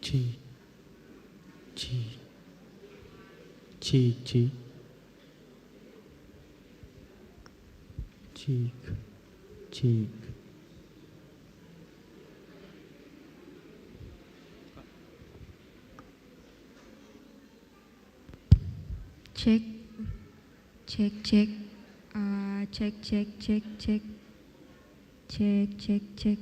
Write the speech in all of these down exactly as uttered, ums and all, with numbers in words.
Cek, cek, cek, cek. Cek, cek. Cek, cek, cek. Ah, cek, cek, cek, cek. Cek, cek, cek.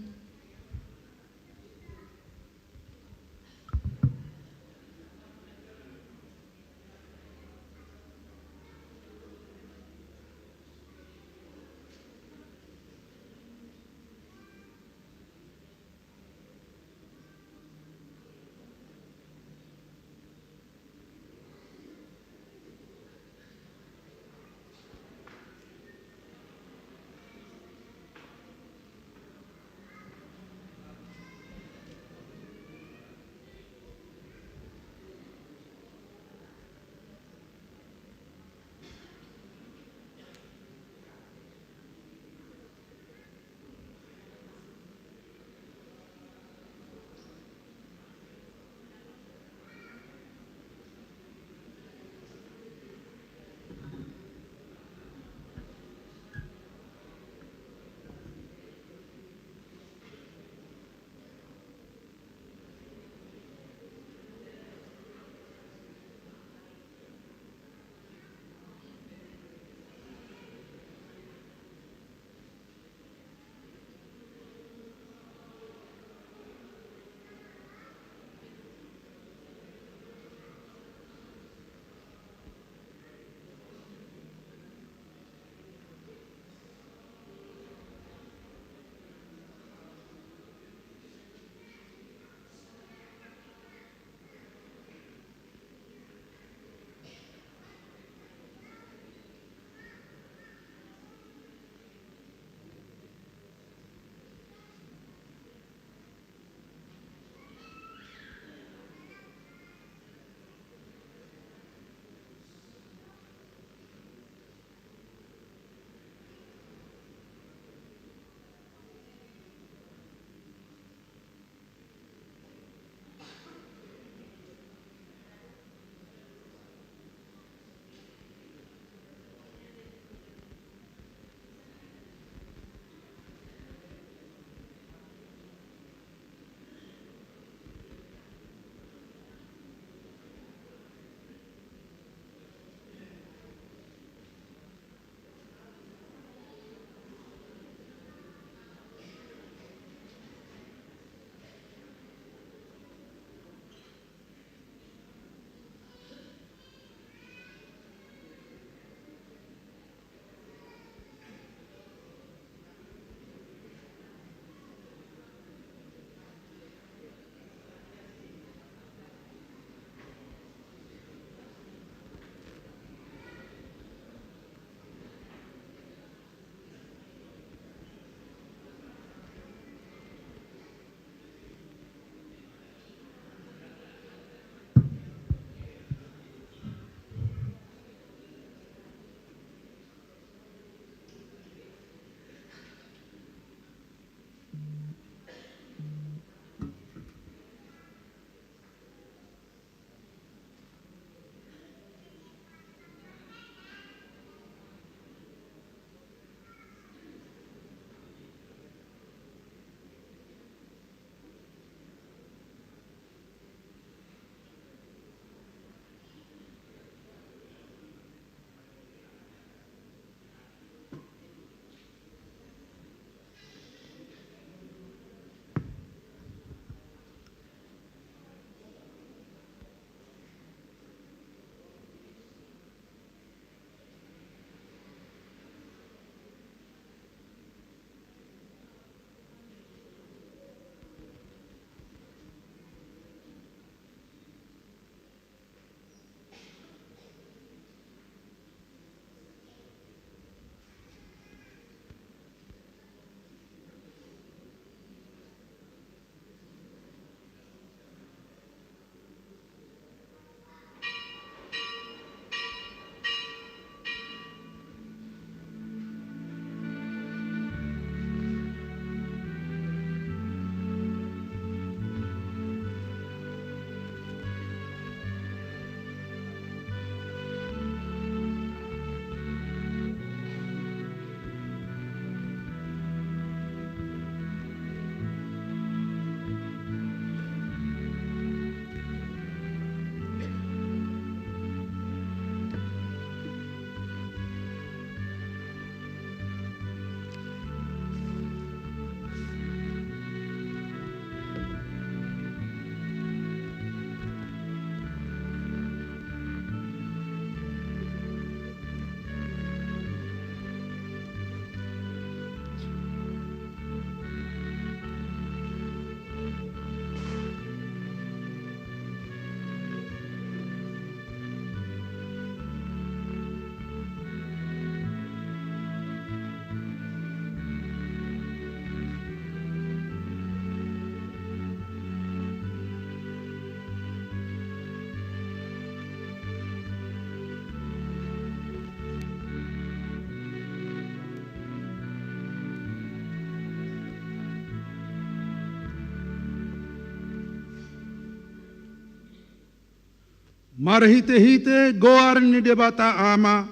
Marhite-hite goar ni Debata Ama,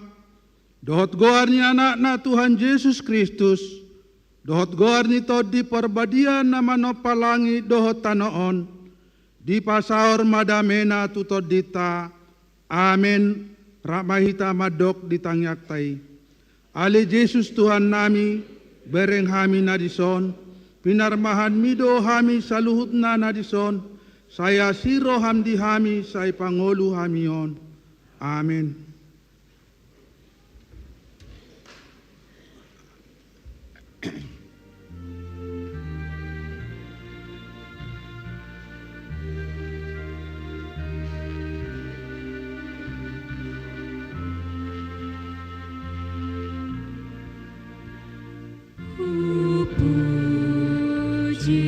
dohot goar ni Anakna Tuhan Jesus Kristus, dohot goar ni Tondi Parbadia na manompa langit dohot tano on, dipasaor ma damena tu tondinta. Amen. Rap ma hita mandok di tangiangta i. Ale Jesus Tuhannami, bereng hami na dison, pinarmahanmi do hami saluhutna na dison, sai asi roham di hami, sai pangolu hami on. Amen. Hupuji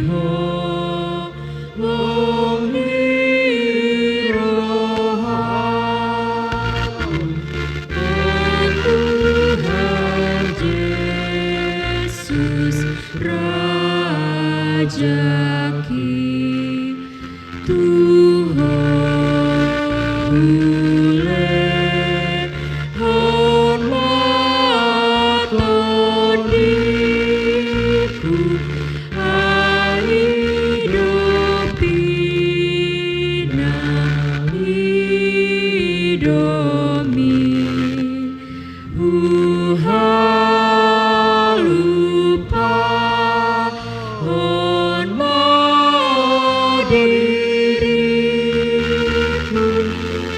Ho, Amang ni rohangku, Tuhan Jesus, Raja King. Tu Ho hulehon ma tondingku, ai do pinangidomi. Huhalupahon ma diringku,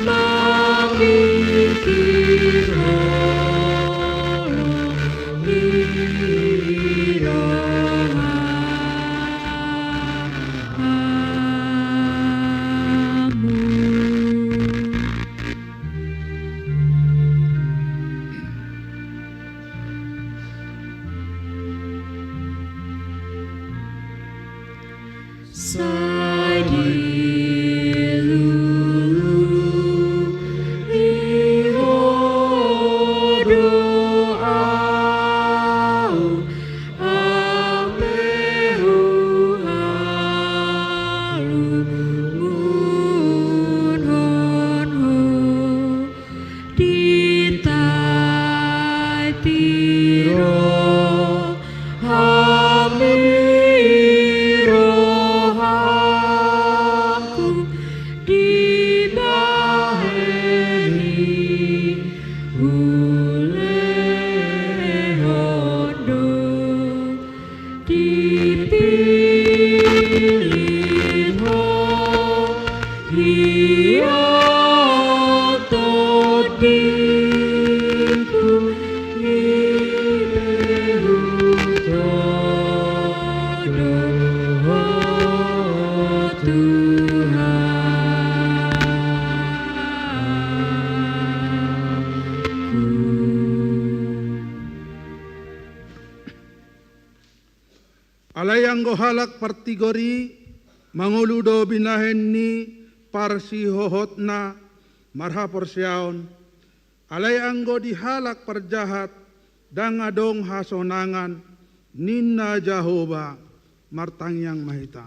mangingkir holong ni rohamu. Sai dilului Ho do ahu, ahu pe huhalungunhon Ho. Di tai piro hami rohangku dibahen i, hulehon do. Dipillit Ho hian tondingku, i pe hutodong Ho Tuhanku. Alai anggo halak partigor i, mangolu do binahen ni parsihohotna marhaporseaon. Alai anggo di halak parjahat, ndang adong hasonangan, ninna Jahowa. Martangiang ma hita.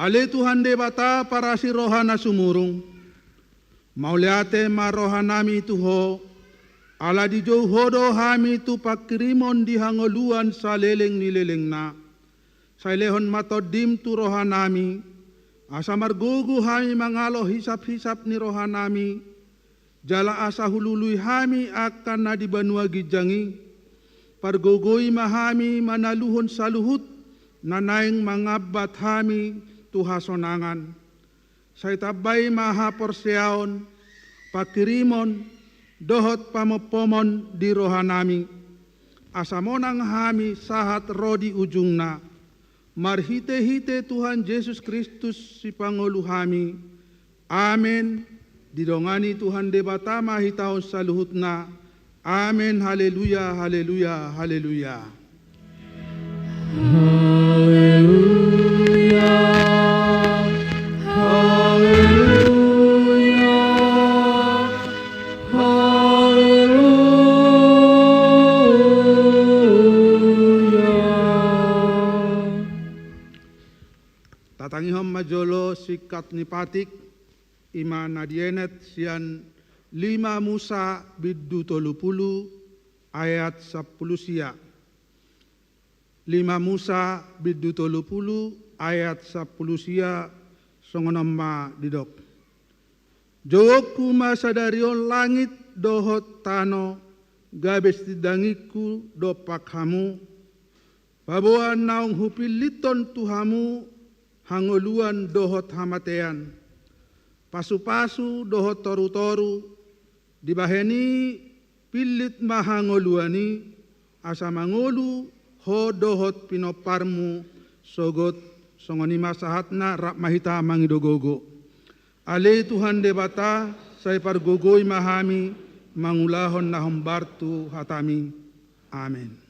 Ale Tuhan Debata parasi roha na sumurung, mauliate ma rohanami tu Ho, ala dijou Ho do hami tu pangkirimon di hangoluan saleleng ni lelengna. Sai lehon ma Tondim tu rohanami, asa margogo hami mangalo hisap-hisap ni rohanami, jala asa hulului hami angka na di banua ginjang i. Pargogoi ma hami manaluhon saluhut na naeng mangambat hami tu hasonangan. Sai tambai ma haporseaon, pangkirimon, dohot pamompomon di rohanami, asa monang hami sahat ro di ujungna. Marhite-hite Tuhan Jesus Kristus Sipangolu hami. Amen. Didongani Tuhan Debata ma hita on saluhutna. Amen. Haleluya, haleluya, haleluya. Haleluya, haleluya, haleluya. Tatangihon ma jolo singkat ni patik, i ma na dienet sian lima Musa bindu tolu pulu ayat sampulu sia. Lima Musa bindu tolu pulu ayat sampulu sia, songon on ma didok. Jouonku ma sadari on langit dohot tano, gabe sitindangingku dompak hamu, paboa naung hupilliton tu hamu hangoluan dohot hamatean, pasupasu dohot torutoru, dibahen i pillit ma hangoluan i, asa mangolu ho dohot pinomparmu sogot. Songon i ma sahatna, rap ma hita mangido gogo. Ale Tuhan Debata, sai pargogoi ma hami mangulahon na hombar tu hatami. Amen.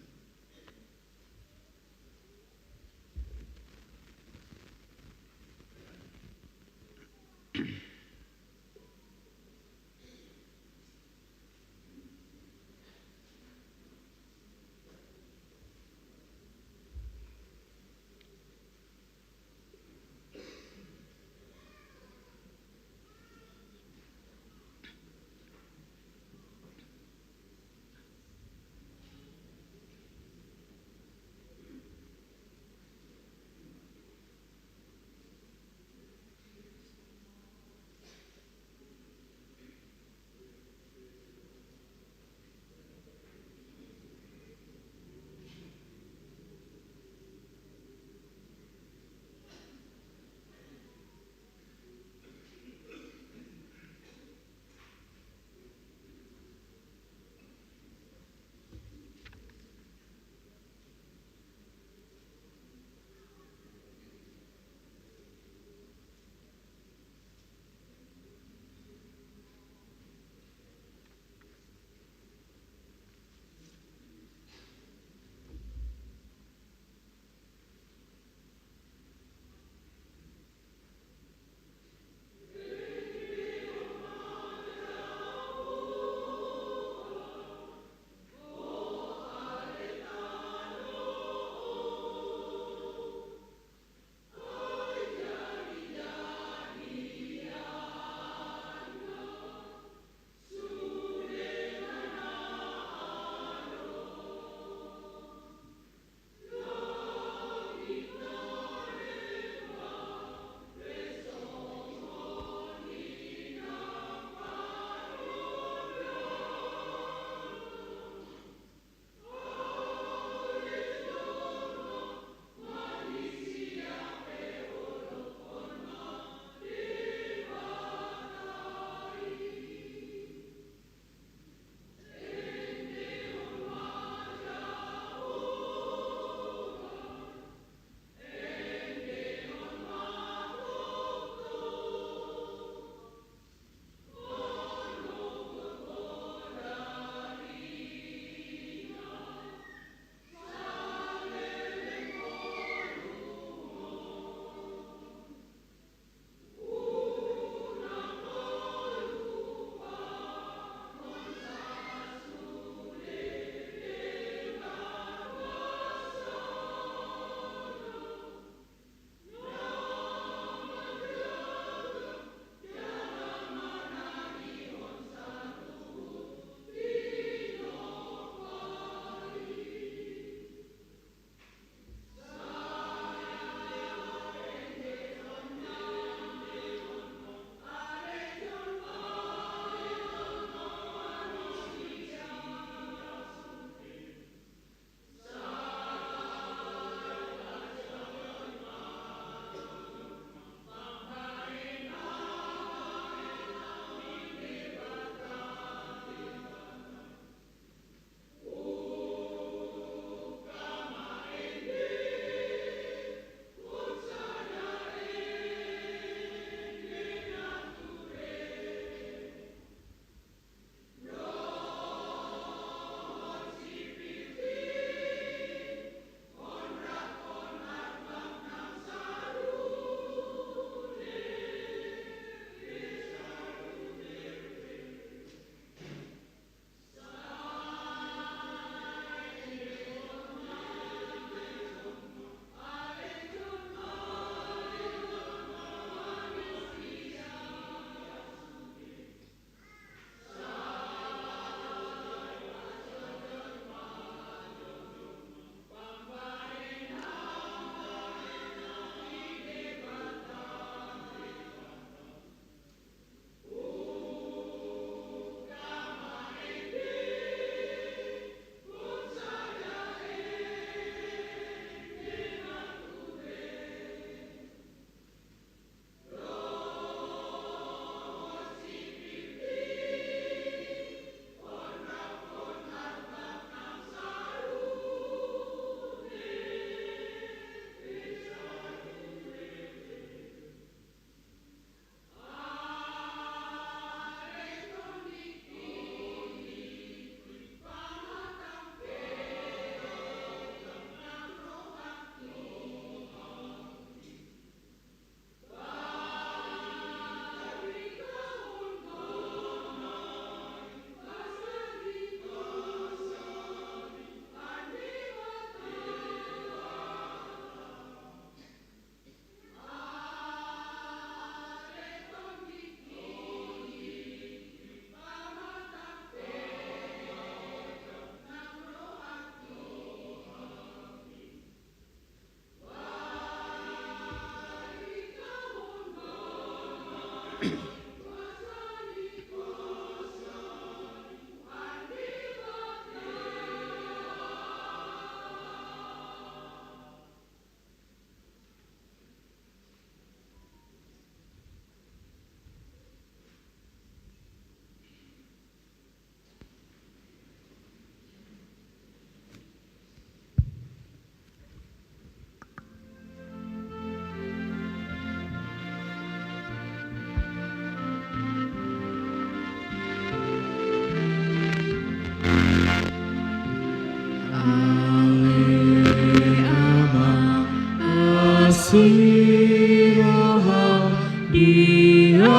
Siroha dia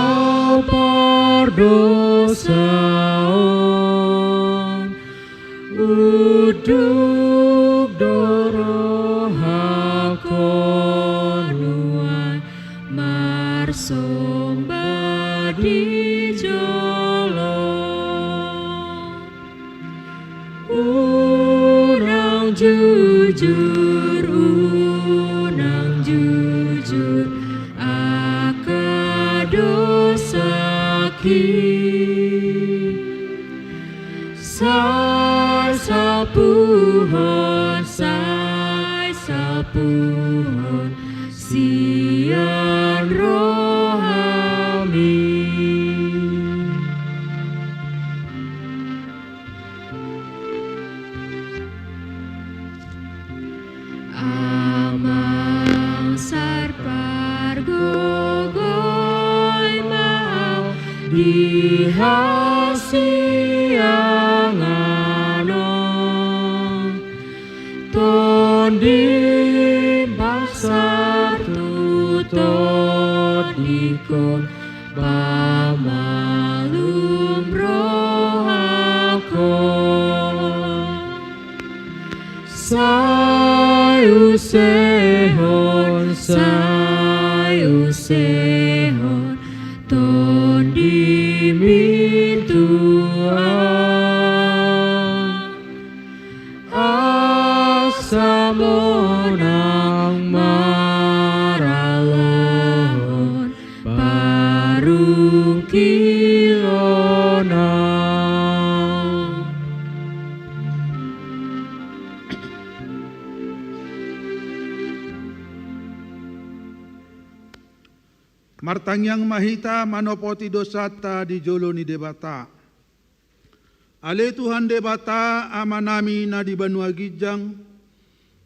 pardousaon, unduk do rohakon nuaeng marsomba di jolo. Unang jujur, unang jujur angka dousaki. Sai sapuhon, sai sapuhon sian rohami. Amang, sai pargogoi ma au di hasiangan on. Tondim pasar tu tondingkon, pamalum rohakon. Sai usehon, sai usehon tondimi tu au, asa monang maralahon parungkilon. Martangiang ma hita manopoti dousanta di jolo ni Debata. Ale Tuhan Debata, Amanami na di banua ginjang,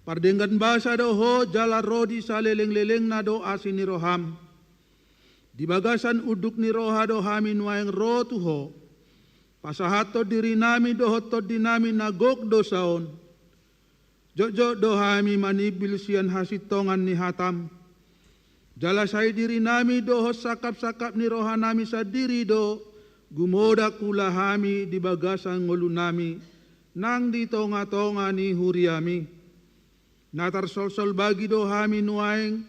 pardenggan basa do Ho jala ro di salelenglelengna do asi ni roham. Di bagasan unduk ni roha do hami nuaeng ro tu Ho, pasahathon dirinami dohot tondinami na gok dousa on. Jotjot do hami manimbil sian hasintongan ni hatam. Jala sai dirinami dohot sangkapsangkap ni rohanami sandiri do gumodak huula hami di bagasan ngolunami, nang di tongatonga ni huriami. Na tarsolsol bagi do hami nuaeng,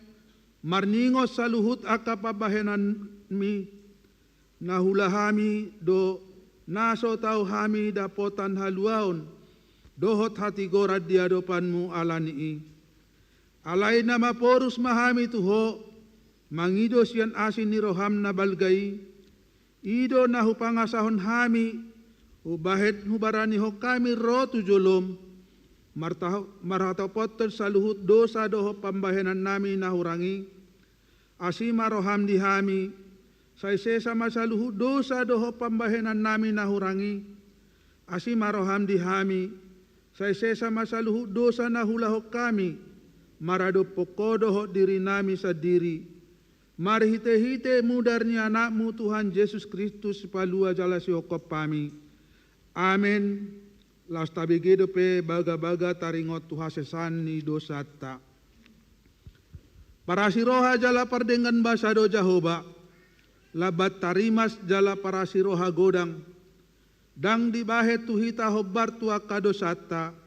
marningot saluhut angka pambahenanmi, na huula hami do na so tau hami dapotan haluaon dohot hatigoran di adopanmu ala ni i. Alai na maporus ma hami tu Ho, mangido sian asi ni roham na balga i, i do na hupangasahon hami, umbahen hubaranihon hami ro tu jolom, martaho-, marhatopothon saluhut dousa dohot pambahenannami na hurang i, asi ma roham di hami, sai sesa ma saluhut dousa dohot pambahenannami na hurang i, asi ma roham di hami, sai sesa ma saluhut dousa na huulahon hami, maradophon Ho dohot dirinami sandiri. Marhitehite mudar ni Anakmu Tuhan Jesus Kristus, Sipalua jala Sihophop hami. Amen. Laos tabege dope bagabaga taringot tu hasesaan ni dousanta. Parasiroha jala pardenggan basa do Jahowa, lambat tarimas jala parasiroha godang, ndang dibahen tu hita hombar tu angka dousanta,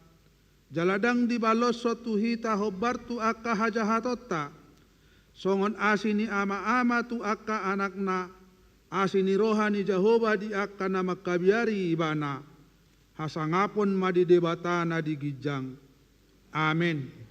jala ndang dibaloshon tu hita hombar tu angka hajahatonta, songon asi ni amaama tu angka anakna, asi ni roha ni Jahowa di angka na mangkabiari ibana. Hasangapon ma di Debata na di ginjang. Amen.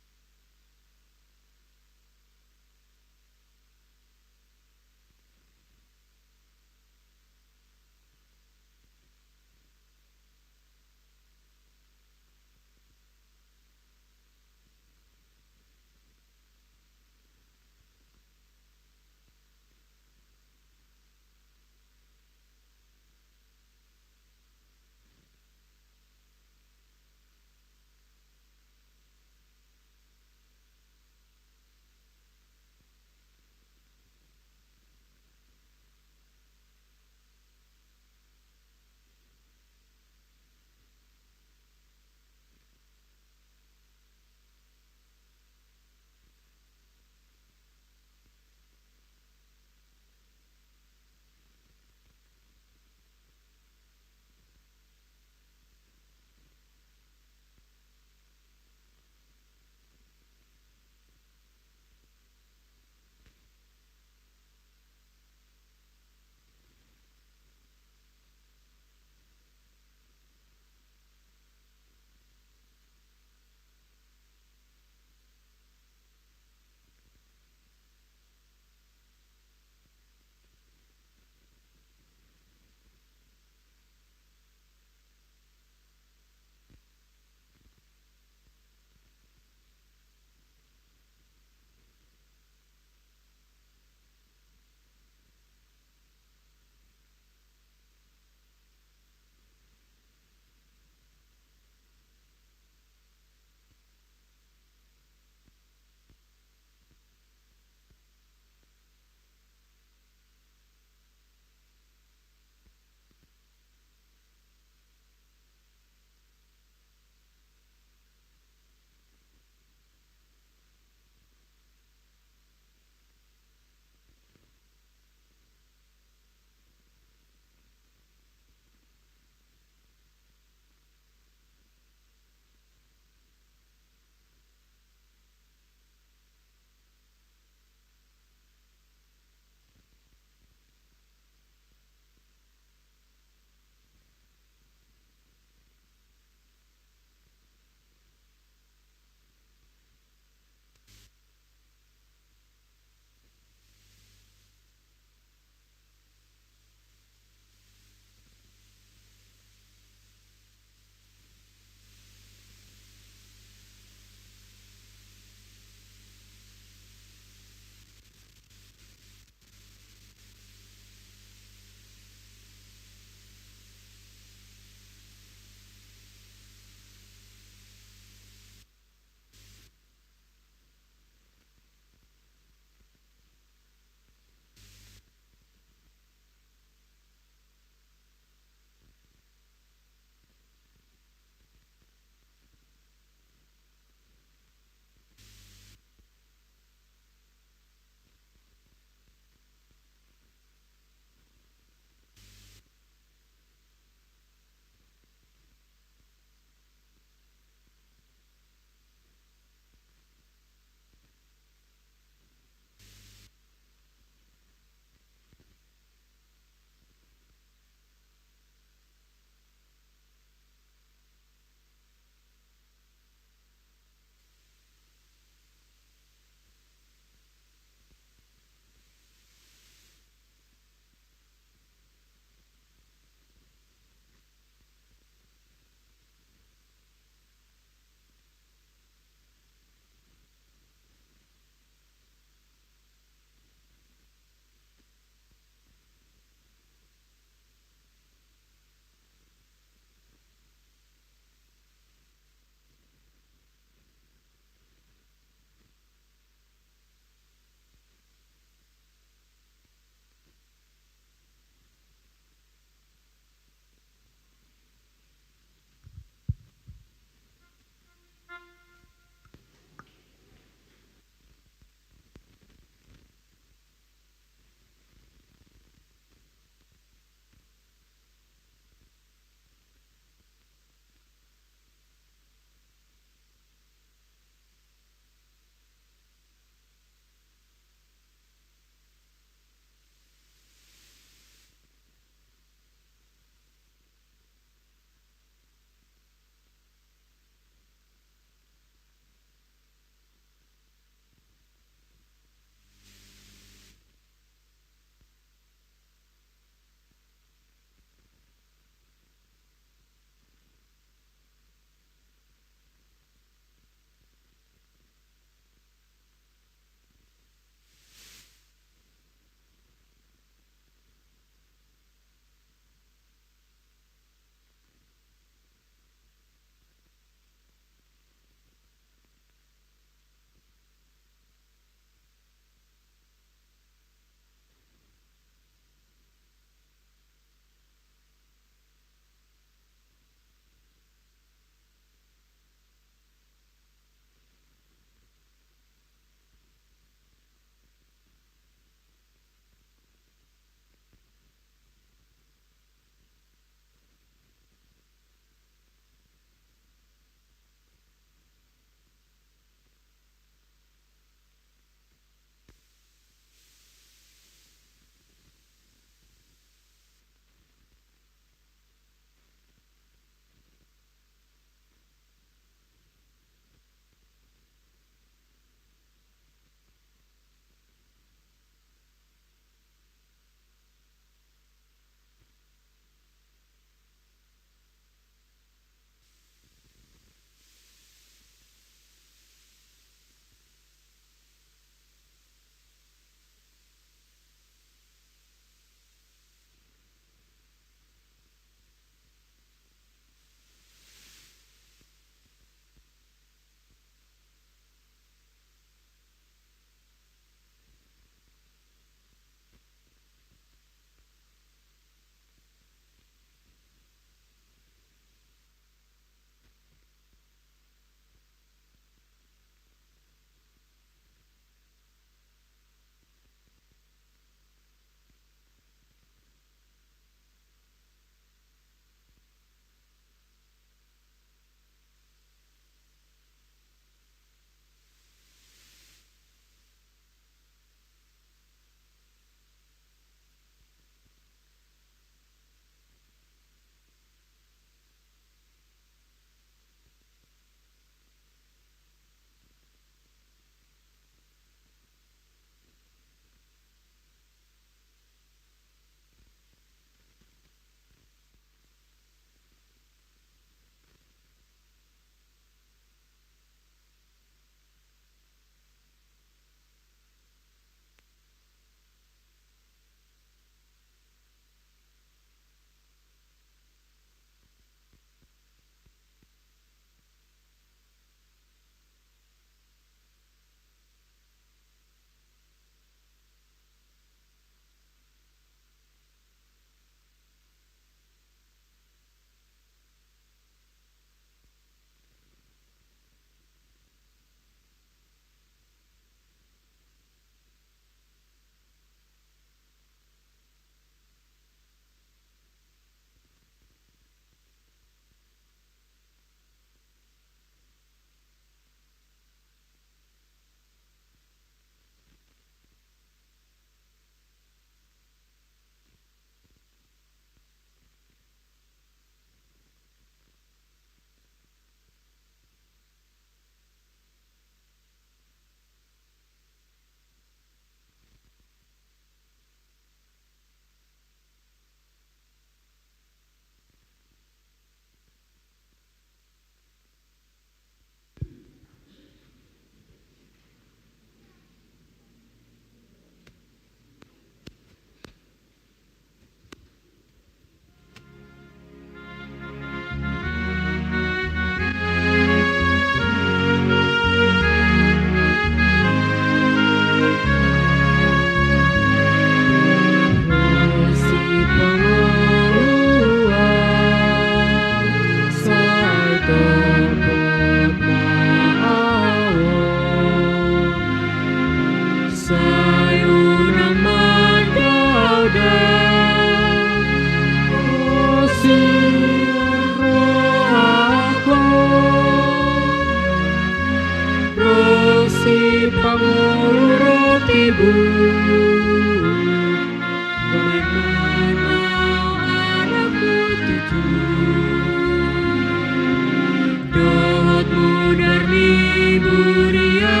Dohot mudar ni buria,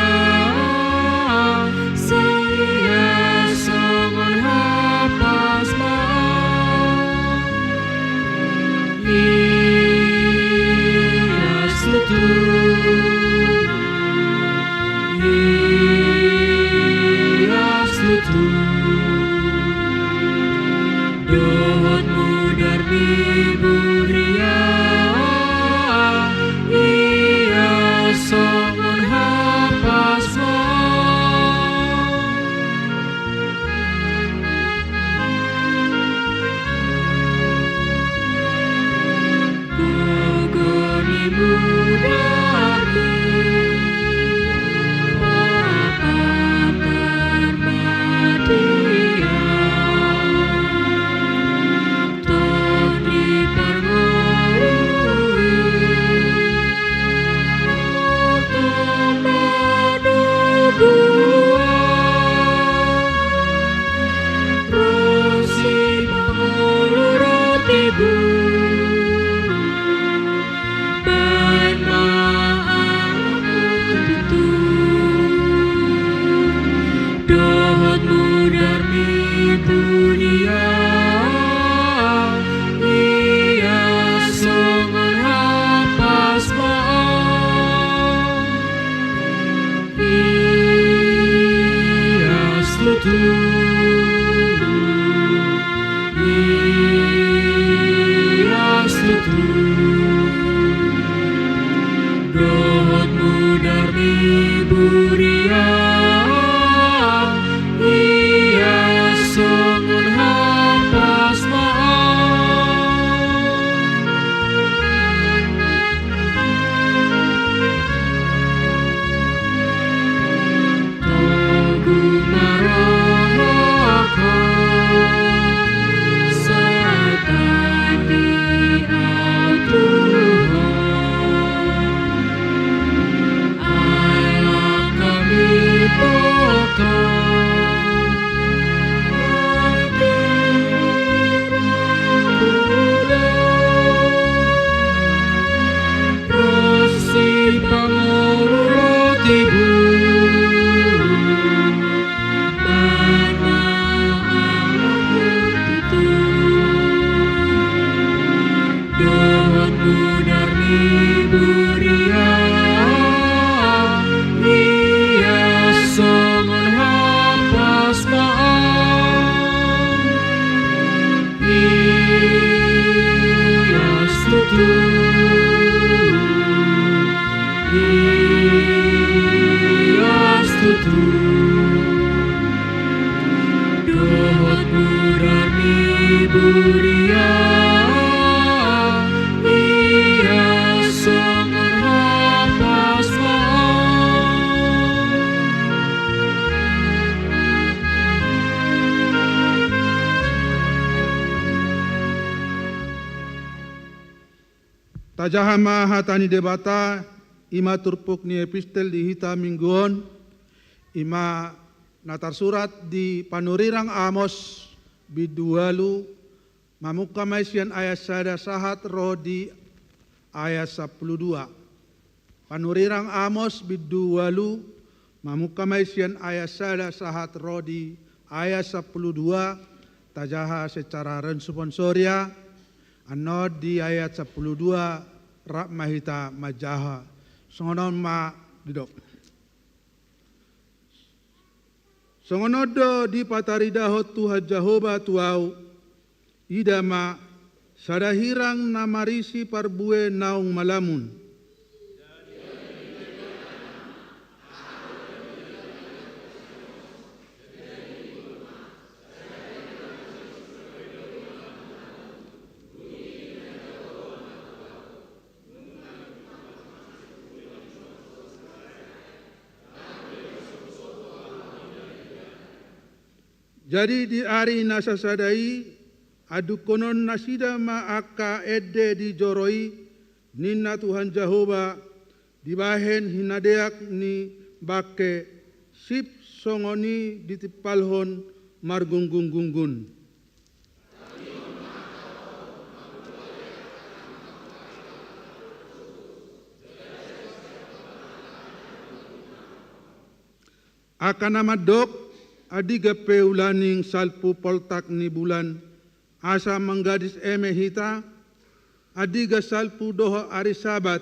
sai songon hapas ma. Ias tutu. Ias tutu. Dohot mudar ni buria, ias songon hapas ma. Gogo ni mudar i, papatar ma dia. Tondi parngoluan, tomba do buat, ro sipangolu ro tibu. Baen ma ahu tutu. Dohot mudar ni buria, ias songon hapas ma. Ias tutu. Ias tutu. Dohot mudar ni buria, ias songon hapas ma. Togu ma rohangku, sai tati ahu tu Ho. Ai langkami tongtong, ai tingki do, ro sipangolu ro tibu. Baen ma ahu tutu. Dohot mudar ni buria, ias songon hapas ma. Ias tutu. Ias tutu. Dohot mudar ni buria, ias songon hapas ma. Tajaha ma hata ni Debata, i ma turpuk ni epistel di hita minggu on, i ma na tarsurat di Panurirang Amos bindu ualu, mamungka ma i sian ayat sada sahat ro di ayat sampulu dua. Panurirang Amos bindu ualu, mamungka ma i sian ayat sada sahat ro di ayat sampulu dua, tajaha secara responsoria, annon di ayat sampulu dua, rap ma hita manjaha. Songon on ma didok. Songon on do dipataridahon Tuhan Jahowa tu ahu, ida ma, sada hirang na marisi parbue naung malamun. Jadi di ari na sasada i, andungkonon nasida ma angka ende di joro i, ninna Tuhan Jahowa, dibahen hinadeak ni bangke, sip songon i ditimpalhon margunggung-gunggun. Angka na mandok, andigan pe ulaning salpu poltak ni bulan, asa manggadis eme hita, andigan salpu dohot ari Sabat,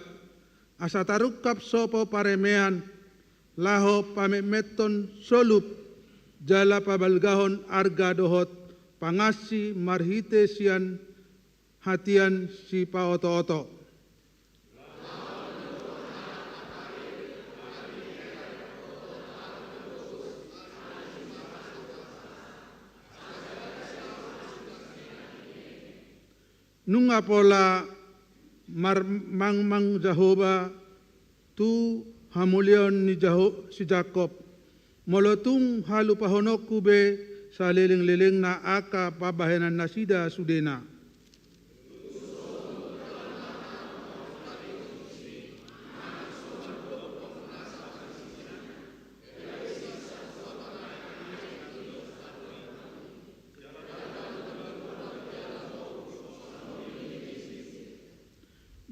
asa tarungkap sopo paremean, laho pametmethon solup, jala pabalgahon arga dohot pangansi marhite sian hatian sipaotooto. Nunga pola marmangmang Jahowa tu hamuliaon ni Jaho-, si Jakob, molo tung halupahononku be salelenglelengna angka pambahenannasida sudena.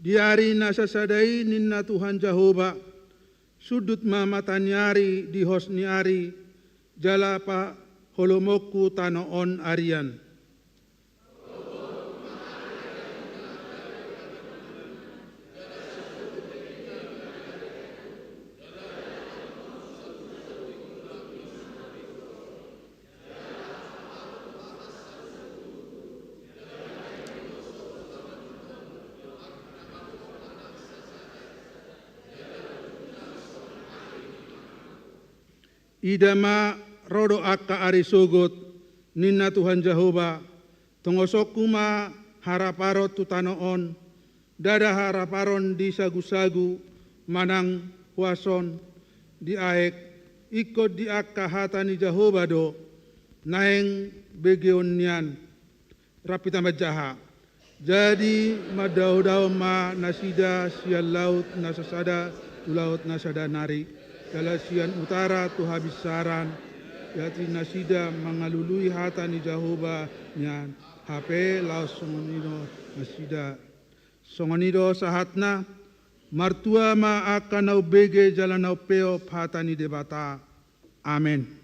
Di ari na sasada i ninna Tuhan Jahowa, sundut ma mata ni ari di hos ni ari, jala paholomonku tano on arian. Ida ma, ro do angka ari sogot, ninna Tuhan Jahowa, tongosonku ma haraparon tu tano on, ndada haraparon di sagusagu manang huason di aek, ingkon di angka hata ni Jahowa do naeng begeon nian. Rap hita manjaha. Jadi mandaodao ma nasida sian laut na sasada tu laut na sada nari, jala sian utara tu habinsaran, jadi nasida mangalului hata ni Jahowa nian, hape laos songon i do nasida. Songon i do sahatna. Martua ma angka na umbege jala na umpeop hata ni Debata. Amen.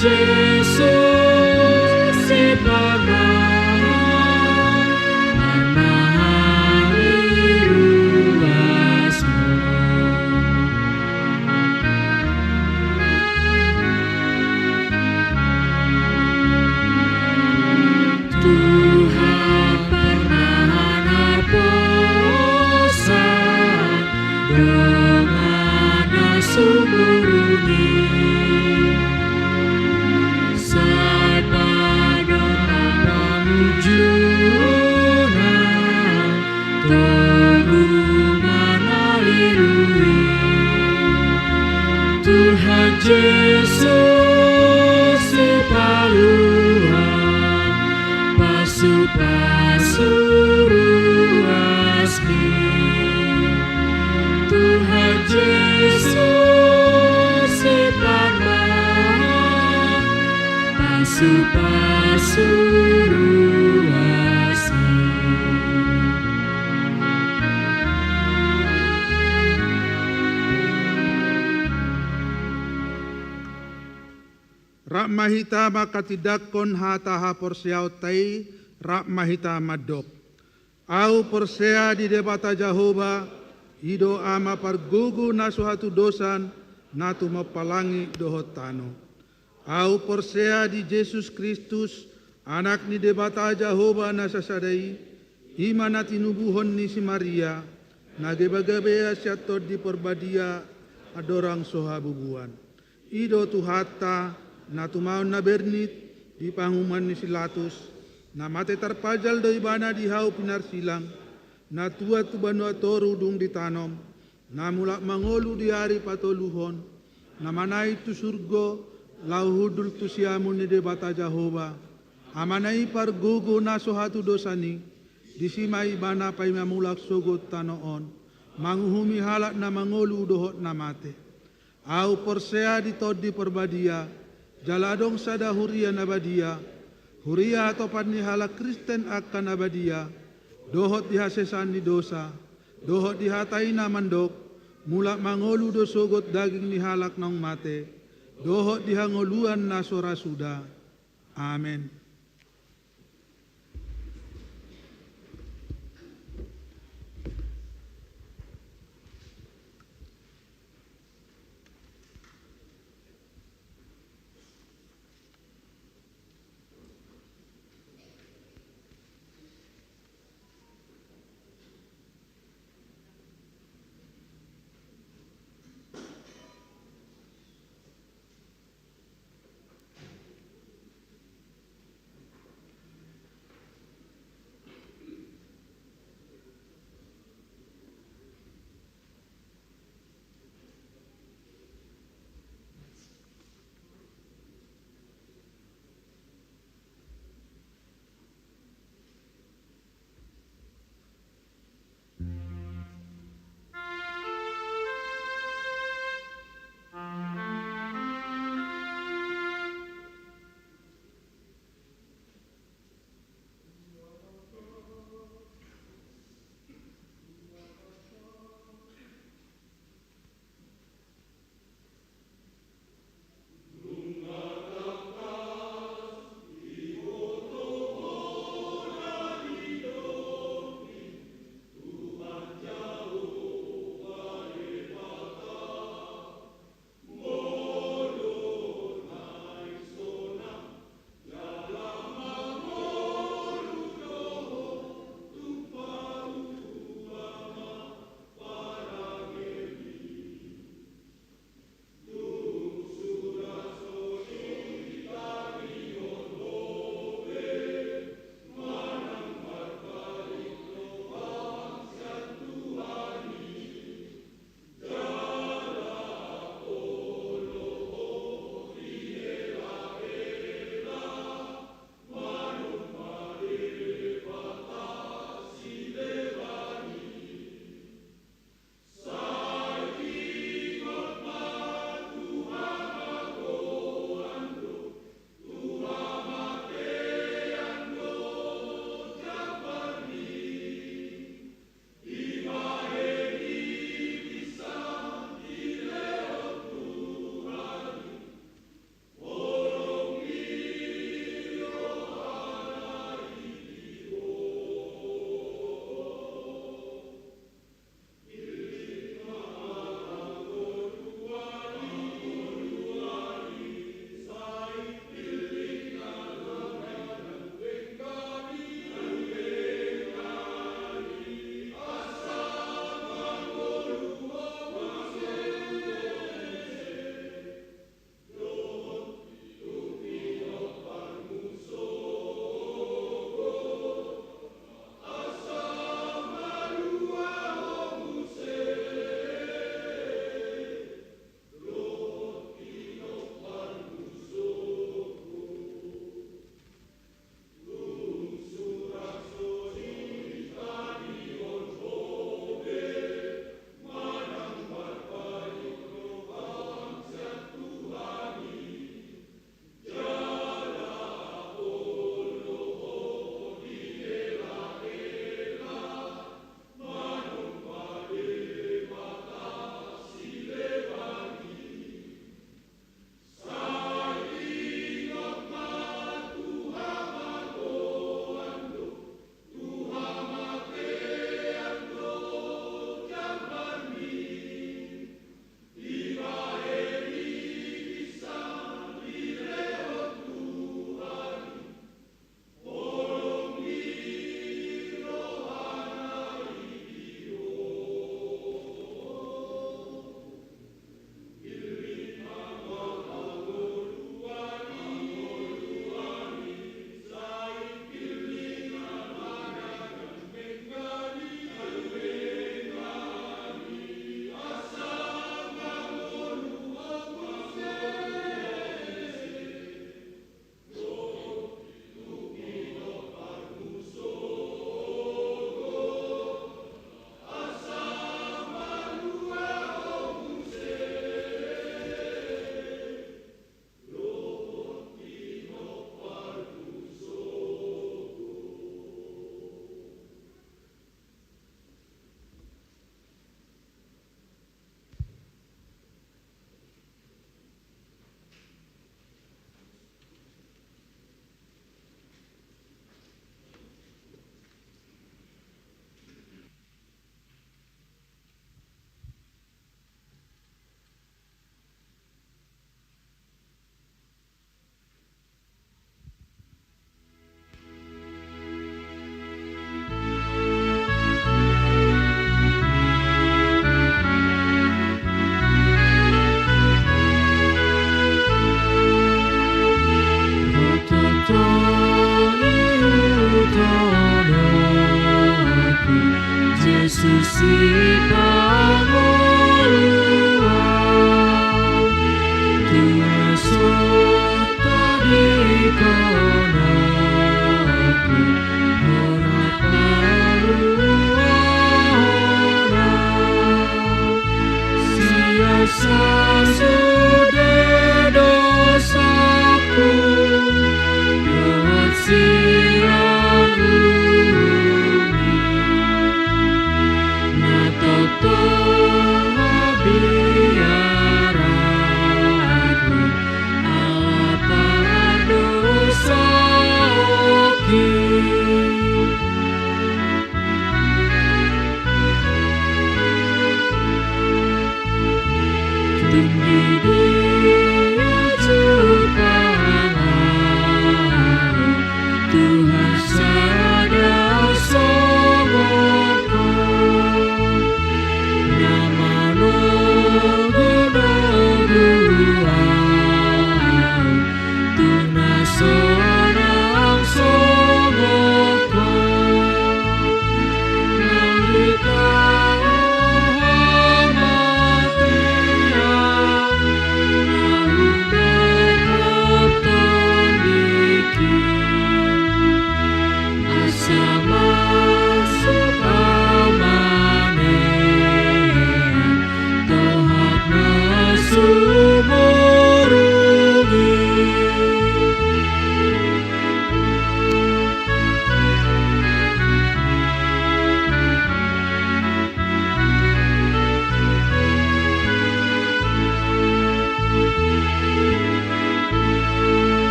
Jesus, sipamarmaha ni ruasmu. Tuhan, parmarnaposan dongan na sumurung i, sai padohahon hamujunan togu mangalului. Tuhan Jesus, sipaluhon pasupasu ruasmi. Tuhan Jesus, sipamarmaha pasupasu ruasmi. Rap ma hita manghatindanghon hata haporseaonta i, rap ma hita mandok: Ahu porsea di Debata Jahowa, i do Ama pargogo na so hatudosan, na tumompa langit dohot tano. Ahu porsea di Jesus Kristus, Anak ni Debata Jahowa na sasada i, i ma na tinubuhon ni si Maria, na gebagabean sian Tondi Parbadia, andorang so habubuan. I do Tuhanta, na tumaon na bernit di panguhuman ni si Latus, na mate tarpajal do ibana di hau pinarsilang, na tuat tu banua toru dung ditanom, na mulak mangolu di ari patoluhon, na manaek tu surgo, laho hundul tu siamun ni Debata Jahowa, Amana i pargogo na so hatudosan i, disi ma ibana paima mulak sogot tano on, manguhumi halak na mangolu dohot na mate. Ahu porsea di Tondi Parbadia, jala adong sada huria na badia, huria hatopan ni halak Kristen angka na badia, dohot di hasesaan ni dosa, dohot di hata i na mandok, mulak mangolu do sogot daging ni halak naung mate, dohot di hangoluan na so ra suda. Amen.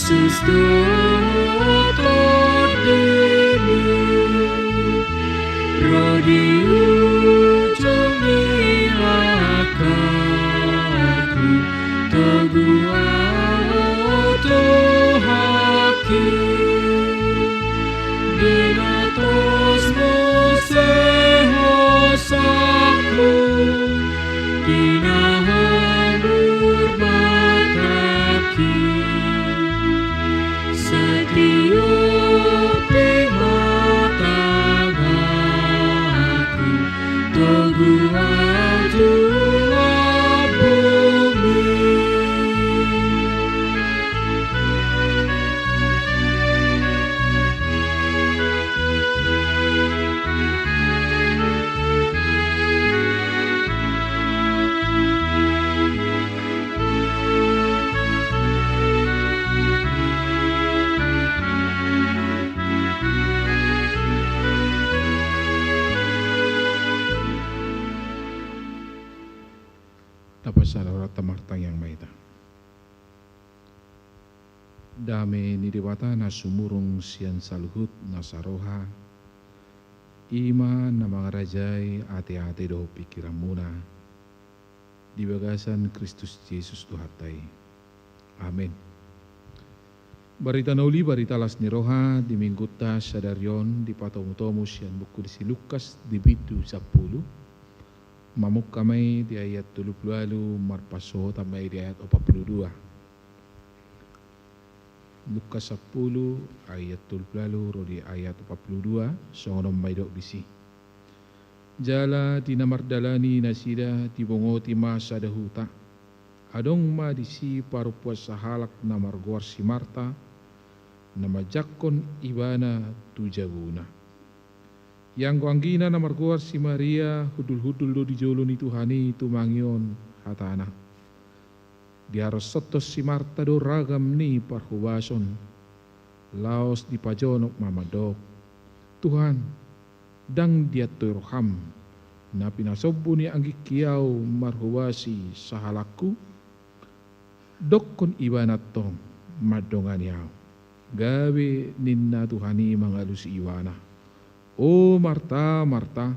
Kristus dohot tondimi, ro di ujung ni langkathu, togu ahu tu haki. Di na tos muse hosahku, di na hamur batangki, satiop i ma tanganku, togu ahu tu lambungmi. Tapasada rohanta, martangiang ma hita. Dame ni Debata na sumurung sian saluhut nasa roha, i ma na mangarajai ateate dohot pingkiranmuna di bagasan Kristus Jesus Tuhanta i. Amen. Barita na uli, barita las ni roha di minggunta sadari on dipatomutomu sian buku ni si Lukas di bindu sampulu. Mamungka ma i di ayat tolu pulu ualu, marpassuhotan ma i di ayat opat pulu dua. Lukas sampulu ayat tolu pulu ualu ro di ayat opat pulu dua, songon on ma didok disi. Jala di na mardalani nasida dibongoti ma sada huta. Adong ma disi parompuan sahalak na margoar si Marta, na manjangkon ibana tu jabuna. Ianggo anggina na margoar si Maria, hundulhundul do di jolo ni Tuhan i tumangihon hatana. Diarosonhon si Marta do ragam ni parhobason, laos dipajonok ma mandok: Tuhan, ndang diantoi roham na pinasombu ni anggingki ahu marhobasi sahalakku? Dokkon ibana antong mandongani ahu. Gabe ninna Tuhan i mangalusi ibana: O Marta, Marta,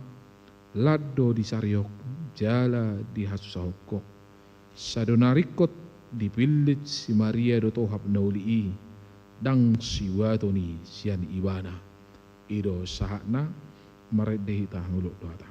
lat do disariok jala dihasusahon ho. Sadonari ringkot dipillit si Maria do tohap na uli i, ndang sibuaton i sian ibana. I do sahatna. Marende hita, mangolu do hata.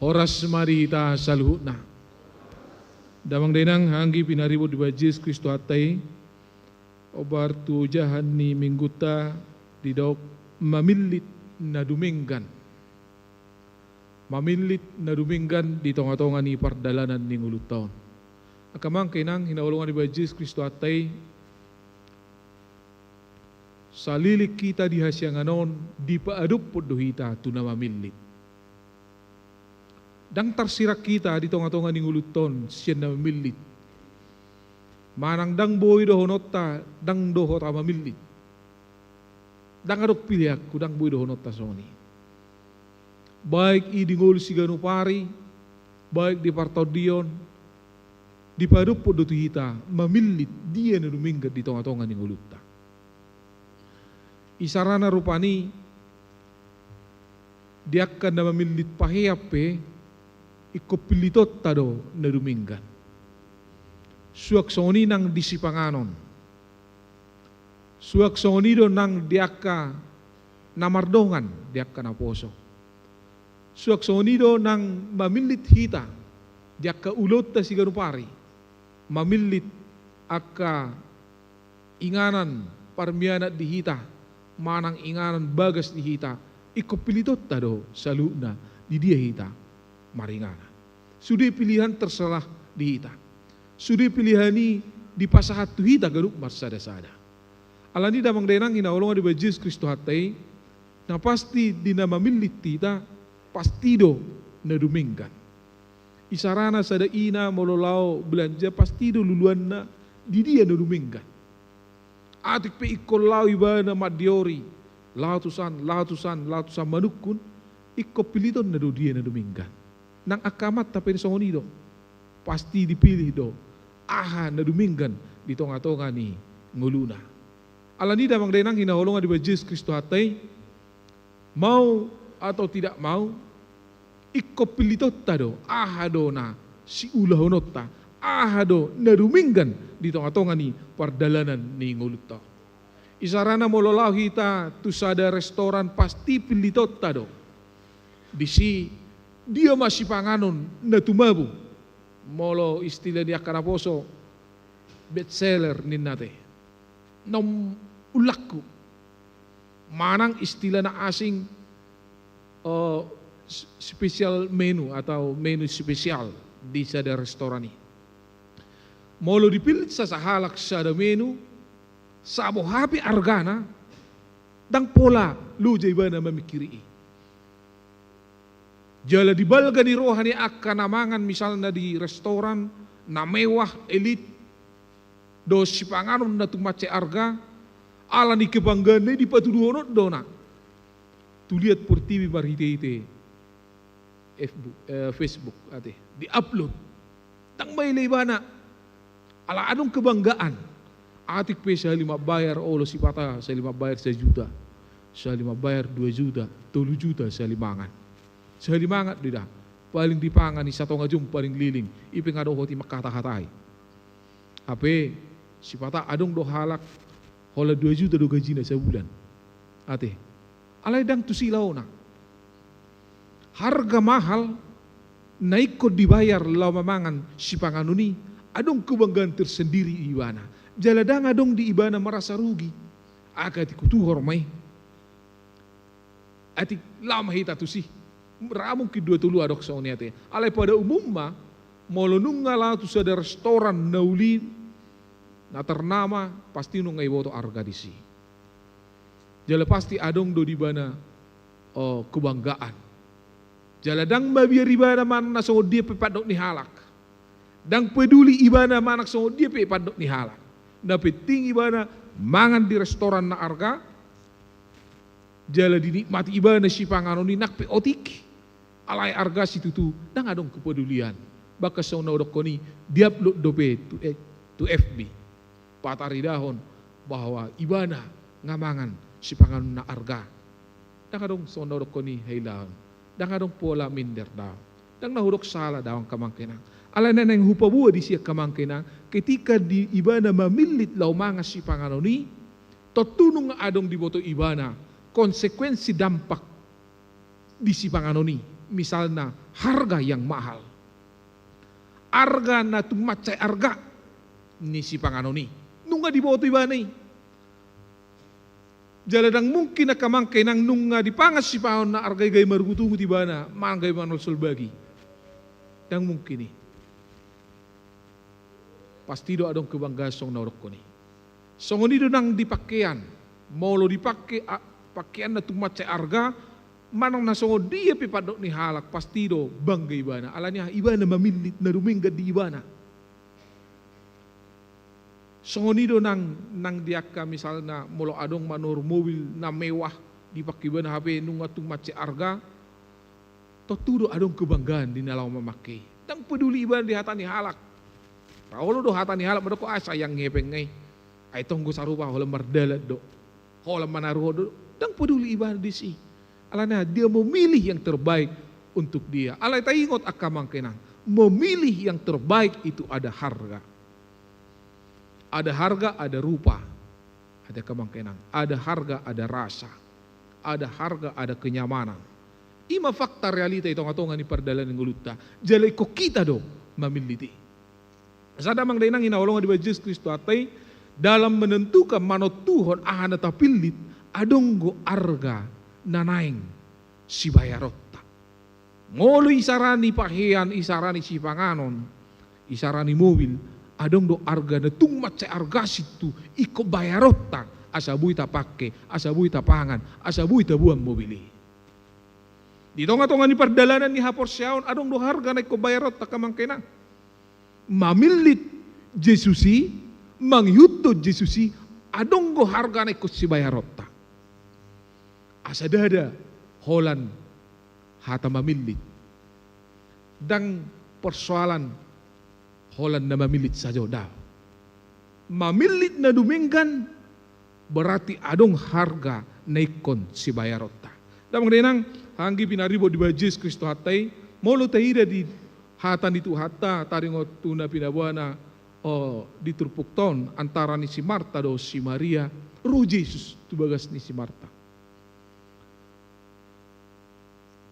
Horas ma di hita saluhutna. Damang dainang, anggi pinaribot di Jesus Kristus Tuhanta i, hombar tu ojahan ni minggunta didok mamillit na dumenggan. Mamillit na dumenggan di tongatonga ni pardalanan ni ngolunta on. Angka amang, inang, hinaholongan ni Jesus Kristus Tuhanta i, saleleng hita di hasiangan on dipaadophon do hita tu na mamillit. Ndang tarsirang hita di tongatonga ni ngolunta on sian na mamillit. Manang ndang boi dohononta, ndang dohot ahu mamillit. Ndang adong pilihanku, ndang boi dohononta songon i. Baik i di ngolu siganup ari, baik di partondion, dipadophon do tu hita mamillit dia na dumenggan di tonga-tonga ni ngolunta. Isarana rupani, di angka na mamillit pahean pe, ingkon pillitonta do na dumenggan. Suang songon i nang di sipanganon. Suang songon i do nang di angka na mardongan, di angka naposo. Suang songon i do nang mamillit hita di angka ulaonta siganup ari, mamillit angka inganan parmianan di hita, manang inganan bagas di hita, ingkon pillitonta do saluhutna di dia hita maringanan. Sude pilihan terserah di hita. Sude pilihan i dipasahat tu hita ganup marsada-sada. Alani damang dainang hinaholongan di Jesus Kristus Tuhanta i, na pasti di na mamillit hita, pasti do na dumenggan. Isarana sada ina molo laho belanja pasti do luluanna di dia na dumenggan. Atik pe ingkon laho ibana mandiori, laho tu san, laho tu san, laho tu san manungkun, ingkon pillitonna do dia na dumenggan. Nang angka amanta pe songon i do. Pasti dipilih do aha na dumenggan di tonga-tonga ni ngoluna. Alani damang dainang hinaholongan di Jesus Kristus Tuhanta i, mau atau tidak mau, ingkon pillitonta do aha do na siulahononta, aha do na dumenggan di tonga-tonga ni pardalanan ni ngolunta. Isarana molo laho hita tu sada restoran, pasti pillitonta do disi dia ma sipanganon na tumabung. Molo istilah ni angka naposo, best seller ninna te, nom ulakku. Manang istilah na asing, eh, s-, special menu atau menu spesial di sada restoran i. Molo dipillit sasahalak sada menu, saboha pe argana, ndang pola loja ibana mamingkiri i. Jala di balga ni roha ni angka na mangan misalna di restoran na mewah, elit, dohot sipanganon na tung mansai arga, ala ni kebanggaanna i dipatuduhon do na tu liat portibi marhite-hite F B, eh, Facebook, ate, di-upload. Ndang maila ibana. Ala adong kebanggaan. Atik pe sahali mambayar olo sipata, sahali mambayar sajuta, sahali mambayar dua juta, tolu juta sahali mangan. Sahali mangan do da. Paling dipangan i satonga jom paling liling. I pe nga dohot i mangkata-katai. Hape sipata adong do halak holan dua juta do gajina sabulan. Ate. Alai ndang tusi laona. Harga mahal na ingkon dibayar laho mamangan sipanganon i, adong kebanggaan tersendiri di ibana. Jala ndang adong di ibana merasa rugi. Atik hutuhor ma i. Atik laho ma hita tusi. Ra mungkin dua tolu adong songon i, ate. Alai pada umumna, molo nunga laho tu sada restoran na uli, na ternama, pasti nunga iboto arga disi. Jala pasti adong do di ibana, oh, kebanggaan. Jala ndang mabiar ibana manang na songon dia pe pandok ni halak. Ndang peduli ibana manang songon dia pe pandok ni halak. Na penting ibana mangan di restoran na arga, jala dinikmati ibana sipanganon i nang pe otik. Alai arga situtu ndang adong kepedulian. Bahkan songon na hudokkon i, di-upload dope tu, eh, tu F B. Pataridahon bahwa ibana nga mangan sipanganon na arga. Ndang adong songon na hudokkon i hailaan. Ndang adong pola minder daong. Ndang na hudok sala daong angka amang inang. Alai na naeng hupaboa disi angka amang inang, ketika di ibana mamillit laho mangan sipanganon i, tontu nunga adong diboto ibana konsekuensi dampak di sipanganon i, misalna harga yang mahal. Arga na tung mansai arga ni sipanganon i. Nunga diboto ibana i. Jala ndang mungkin angka amang inang nunga dipangan sipanganon na arga i gabe marungut-ungut ibana, manang gabe manolsolbagi. Ndang mungkin i. Pasti do adong kebanggaan songon na hudokkon i. Songon i do nang di pakean. Molo dipake, a, pakean na tung mansai arga, manang na songon dia pe pandok ni halak, pasti do bangga ibana. Alani aha? Ibana mamillit na dumenggan di ibana. Songon i do nang, nang di angka misalna molo adong manang mobil na mewah dipake ibana hape nunga tung mansai arga, tontu do adong kebanggaan di na laho mamake i. Ndang peduli ibana di hata ni halak. Ra olo do hata ni halak mandok, "Ah, sayang hepeng i. Ai tong do sarupa holan mardalan do. Holan manaruhon do." Ndang peduli ibana disi. Alana dia memilih yang terbaik untuk dia. Alai taingot angka amang inang, memilih yang terbaik itu ada harga. Ada harga, ada rupa. Ada angka amang inang, ada harga, ada rasa. Ada harga, ada kenyamanan. I ma fakta realita di tonga-tonga ni pardalanan ni ngolunta. Jala ingkon hita do mamillit i. Sada amang dainang na hinaholongan di bagasan Jesus Kristus, Tuhanta i, dalam menentukan, manontuhon aha na tapillit, adong do arga na naeng sibayaronta. Molo isarani pahean, isarani sipanganon, isarani mobil, adong do arga na tung mansai arga sintu ingkon bayaronta, asa boi tapake, asa boi tapangan, asa boi taboan mobil i. Di tonga-tonga ni pardalanan ni haporseaon, adong do arga na ingkon bayaronta angka amang inang. Mamillit Jesus i, mangihuthon Jesus i, adong do arga na ingkon sibayaronta. Asa ndada holan hata mamillit. Ndang persoalan holan na mamillit sajo, daong. Mamillit na dumenggan berarti adong arga na ingkon sibayaronta. Damang dainang, anggi pinaribot di bagasan Jesus Kristus Tuhanta i, molo taida di hata ni Tuhanta, taringot tu na pinaboana, o, di turpukta on, antara ni si Marta dohot si Maria, ro Jesus tu bagas ni si Marta.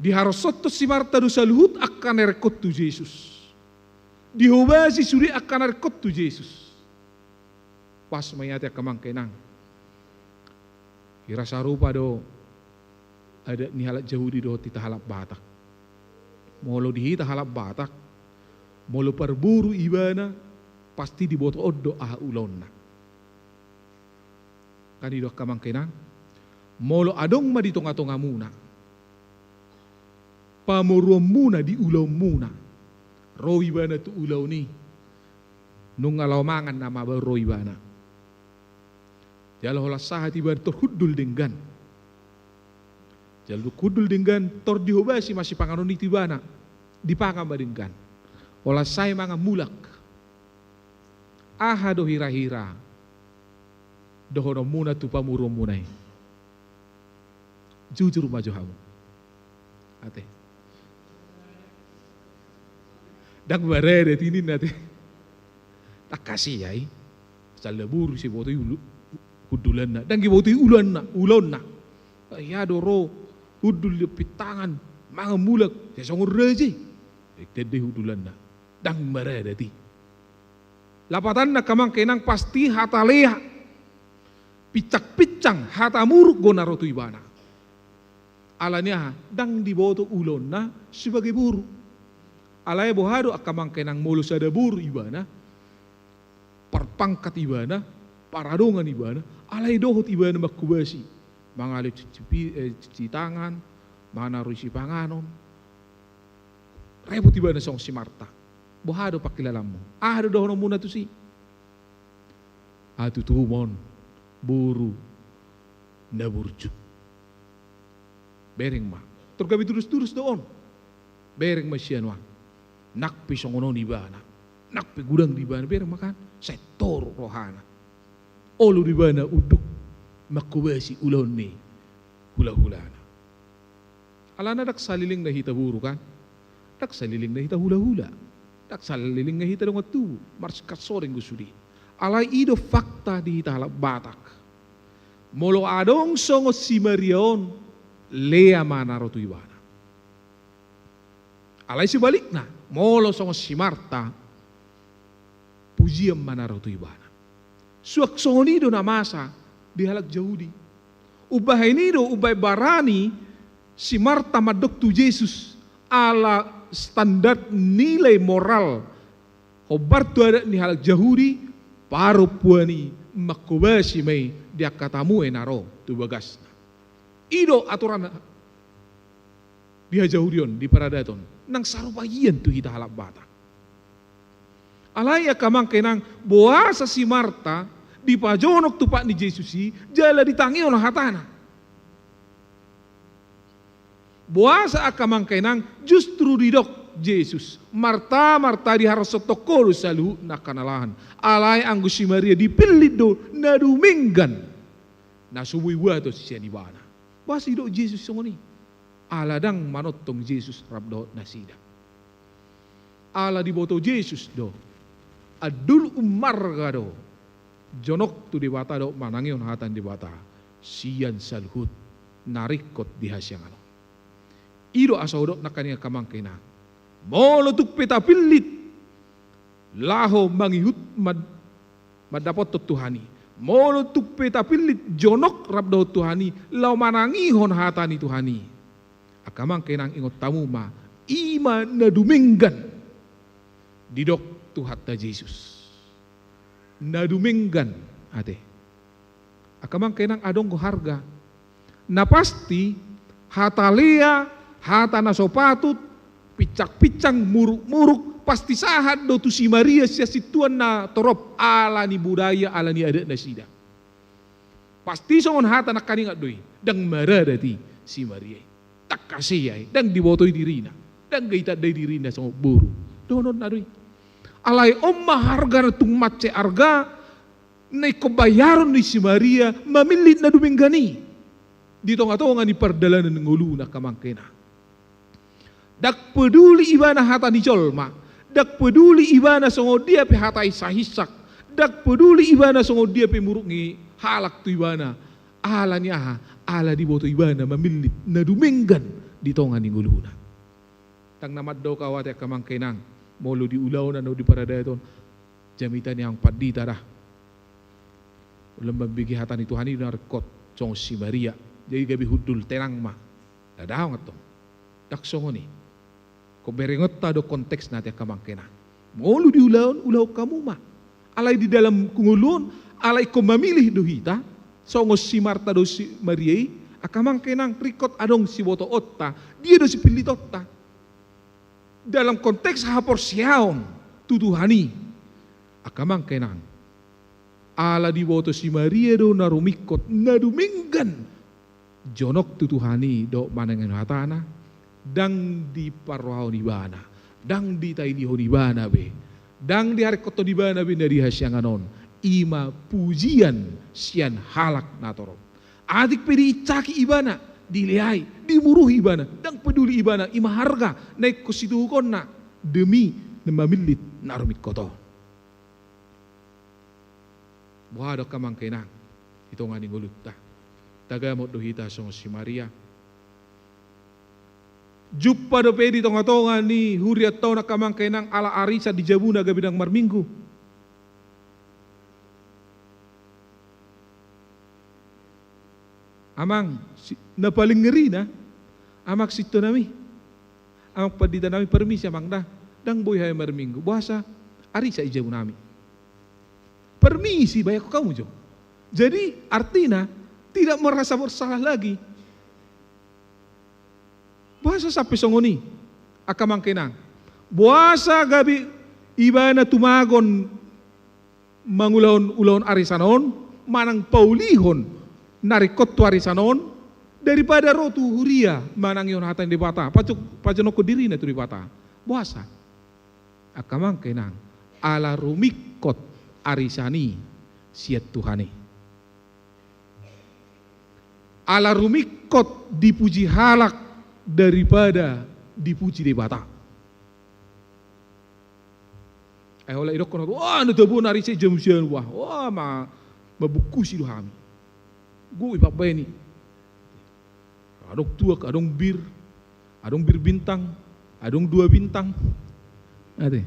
Diharosonhon si Marta do saluhut angka na nirengkon tu Jesus. Dihobasi sude angka na nirengkon tu Jesus. Pas ma i ate angka amang inang. Hira sarupa do adat ni halak Jahudi dohot hita halak Batak. Molo di hita halak Batak, molo parboru ibana, pasti dibotohon do aha ulaonna. Kan i do angka amang inang, molo adong ma di tonga-tongamuna pamoruonmuna di ulaonmuna, ro ibana tu ulaon i, nunga laho mangan nama baru ro ibana. Jala holan sahat ibana tor hundul denggan. Jala dung hundul denggan, tor dihobasi ma sipanganon i tu ibana, dipangan ma denggan. Holan sae mangan mulak. Aha do hira-hira dohononmuna tu pamoruonmuna i? Jujur ma jo hamu ate. Ndang marada ninna ate. Ndang hasea i. Sala boru sai diboto i ulu-, hundulanna. Ndang diboto i ulaonna, ulaonna. Ia do ro hundul di pintangan, mangan mulak, sai songon raja i. Ndang tanda i hundulanna. Ndang marada i. Lapatanna angka amang inang pasti hata lea, pincang-pincang, hata muruk do na ro tu ibana. Alani aha? Ndang diboto ulaonna sebagai boru. Alai boha do angka amang inang molo sada boru ibana, parpangkat ibana, paradongan ibana, alai dohot ibana manghobasi, mangalehon cuci pi-, eh, cuci tangan, manarui sipanganon. Repot ibana songon si Marta. Boha do pangkilalaanmu? Aha do dohononmuna tusi? Hatutubu ma on boru na burju. Bereng ma. Tor gabe durus-durus do on. Bereng ma sian on. Nang pe songon on ibana, nang pe godang do ibana, bereng ma kan. Sai toru rohana. Olo do ibana unduk manghobasi ulaon ni hulahulana. Alana ndang saleleng na hita boru kan? Ndang saleleng na hita hulahula. Ndang saleleng na hita dongan tubu. Marsikarsoring do sude. Alai i do fakta di hita halak Batak. Molo adong songon si Maria on, lea ma na ro tu ibana. Alai sebalikna, molo songon si Marta, pujian ma na ro tu ibana. Suang songon i do na masa di halak Jahudi. Umbahen i do, umbahen barani si Marta mandok tu Jesus, ala standar nilai moral, hombar tu adat ni halak Jahudi, parompuan i manghobasi ma i di angka tamu na ro tu bagasna. I do aturan di hajahudion, di paradaton, nang sarupa hian tu hita halak Batak. Alai angka amang inang, boasa si Marta dipajonok tu pat ni Jesus i, jala ditangihon hatana? Boasa angka amang inang justru didok Jesus, Marta, Marta, diharasonhon ho do saluhutna angka na lahan. Alai anggo si Maria dipillit do na dumenggan na so boi buaton sian ibana. Boasa didok Jesus songon i? Ala ndang manongtong Jesus rap dohot nasida. Ala diboto Jesus do, andul umarga do, jonok tu Debata dohot manangihon hata ni Debata sian saluhut na ringkot di hasiangan on. I do asa hudok nangkaning angka amang inang, molo tung pe tapillit laho mangihut mad-, mandapothon Tuhan i, molo tung pe tapillit jonok rap dohot Tuhan i, laho manangihon hata ni Tuhan i, angka amang inang, ingot hamu ma, i ma na dumenggan didok Tuhanta Jesus. Na dumenggan, ate. Angka amang inang, adong do harga. Na pasti, hata lea, hata na so patut, pinsang-pinsang, muruk-muruk, pasti sahat do tu si Maria sian sintuan na torop, ala ni budaya, ala ni adat nasida. Pasti songon hata nangkaningan do i, ndang maradat i si Maria i. Ndang hasea i, ndang dibotoi dirina, ndang ditandai dirina songon boru. Dohononna do i. Alai on ma harga na tung mansai arga na ingkon bayaron ni si Maria mamillit na dumenggan i di tonga-tonga ni pardalanan ngoluna, angka amang inang. Ndang peduli ibana hata ni jolma, ndang peduli ibana songon dia pe hata insak-insak, ndang peduli ibana songon dia pe muruk ni halak tu ibana. Ala ni aha? Ala diboto ibana mamillit na dumenggan di tonga ni ngoluna. Ndang na mandok au, ate, angka amang inang, molo di ulaon, anu, di paradaton, jamita ni amang pandita da. Lam mambege hata ni Tuhan i do na ringkot songon si Maria. Jadi gabe hundul, tenang ma. Ndada, antong. Ndang songon i. Ingkon berengonta do konteksna, ate, angka amang inang. Molo di ulaon, ulaon hamu ma. Alai di dalam ngolu on, alai ingkon mamilih do hita, songon si Marta dohot si Maria i, angka amang inang, ringkot adong sibotoonta, dia do sipillitonta. Dalam konteks haporseaon tu Tuhan i, angka amang inang, ala diboto si Maria do na rumingkot, na dumenggan jonok tu Tuhan i dohot manangihon hatana, ndang diparrohahon ibana, ndang ditainihon ibana be, ndang diharingkothon ibana be na di hasiangan on, i ma pujian sian halak na torop. Atik pe diinsaki ibana, dileai, dimuruhi ibana, ndang peduli ibana, i ma harga na ingkon situhukonna demi na mamillit na rumingkot on. Boha do, angka amang inang, di tonga ni ngolunta? Tagamon do hita songon si Maria? Jumpa dope di tonga-tonga ni hurianta on, angka amang inang, ala arisan di jabuna gabe ndang marminggu? Amang, si-, na paling ngerina, amang sintonami, amang panditanami, parmisi, amang, da, ndang boi hami marminggu. Boasa? Arisan i jabunami. Parmisi, baen hamu jo. Jadi, artina, tidak merasa bersalah lagi. Boasa sampe songon i, angka amang inang? Boasa gabe ibana tumagon mangulahon ulaon arisan on, manang paulihon na ringkot tu arisan on, daripada ro tu huria manangihon hata ni Debata, pajo-, pajonokhon dirina tu Debata? Boasa? Angka amang inang, ala rumingkot arisan i sian Tuhan i. Ala rumingkot dipuji halak daripada dipuji Debata. Ai holan idokkon, wah, na tabo na arisan i jabu sian, wah, wah, ma-, mambungkusi do hami. Gok i pambaen i. Adong tuak, adong bir, adong bir bintang, adong dua bintang. Ate.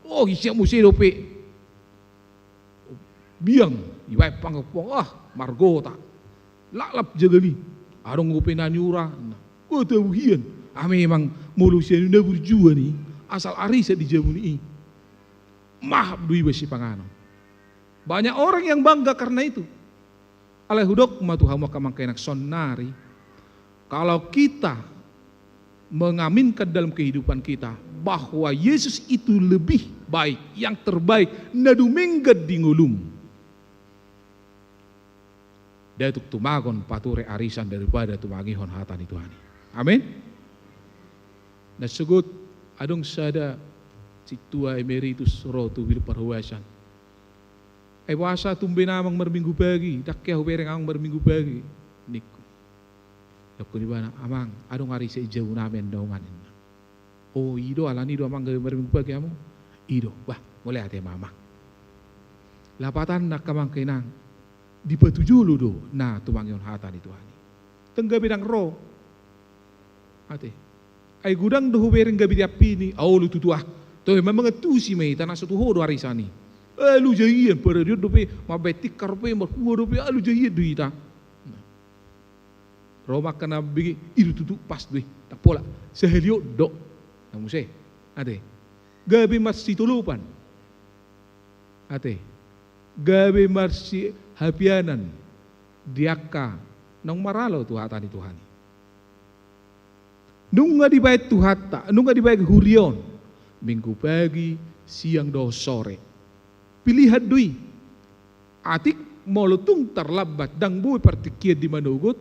Oh, ise muse dope biang, ibaen pangapang, ah, margota. Laklap jagal i. Adong dope na niura. Nah, oh, tabo hian. Ah, memang molo sian na burju i, asal arisan dijabuna i, mahap do iba sipanganon. Banyak orang yang bangga karena itu. Alai hudok ma tu hamu, angka amang inang, saonnari, kalau kita mengaminkan dalam kehidupan kita bahwa Yesus itu lebih baik, yang terbaik, na dumenggan di ngolum, nda tung tumagon pature arisan daripada tumangihon hata ni Tuhan i. Amin. Na sogot, Adong sada sintua emeritus ro tu bilik parhobasan. Ai boasa tumben amang marminggu pagi, ndang hea hubereng amang marminggu pagi, ningku. Didokkon ibana, amang, adong ari sai jabu nami andaongan, ninna. O, i do, alani do amang gabe marminggu pagi hamu? I do. Bah, mauliate ma amang. Lapatanna angka amang inang, dipatujolo do na tumangihon hata ni Tuhan i. Ndang gabe ndang ro. Ate. Ai godang do hubereng gabe di ampini, aolo tutu ah. Toe ma mangantusi ma hita, na so tu ho do arisan i. Alu jahian, paradion dope, mambaen tikar dope, marhua dope, alu jahian do hita. Ro ma angka na bege, i do tutu, pas do i, ndang pola. Sahali on do. Na muse. Ate. Gabe marsitolopan. Ate. Gabe marsihapianan di angka naung maralo tu hata ni Tuhan i. Nunga dibaen Tuhanta, nunga dibaen huria on, Minggu pagi, siang dohot sore. Pilihan do i. Atik molo tung tarlambat, ndang boi partingkian di manogot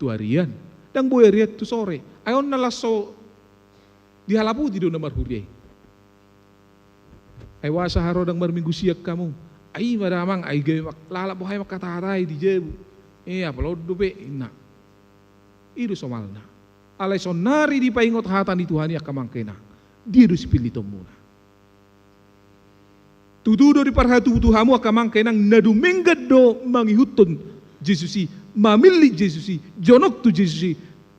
tu arian, ndang boi arian tu sore. Ai on na laos so dihalaputi do na marhuria i. Ai boasa haroda marminggu siang hamu? Ai i ma da amang, ai gabe mak-, lalap boha i mangkatahatai di jabu. E, apala on dope, ninna. I do somalna. Alai sonari dipaingot hata ni Tuhan i angka amang inang. Dia do sipillitonmuna. Tutu do diparhatubutu hamu angka amang inang, na dumenggan do mangihuthon Jesus i, mamillit Jesus i, jonok tu Jesus i,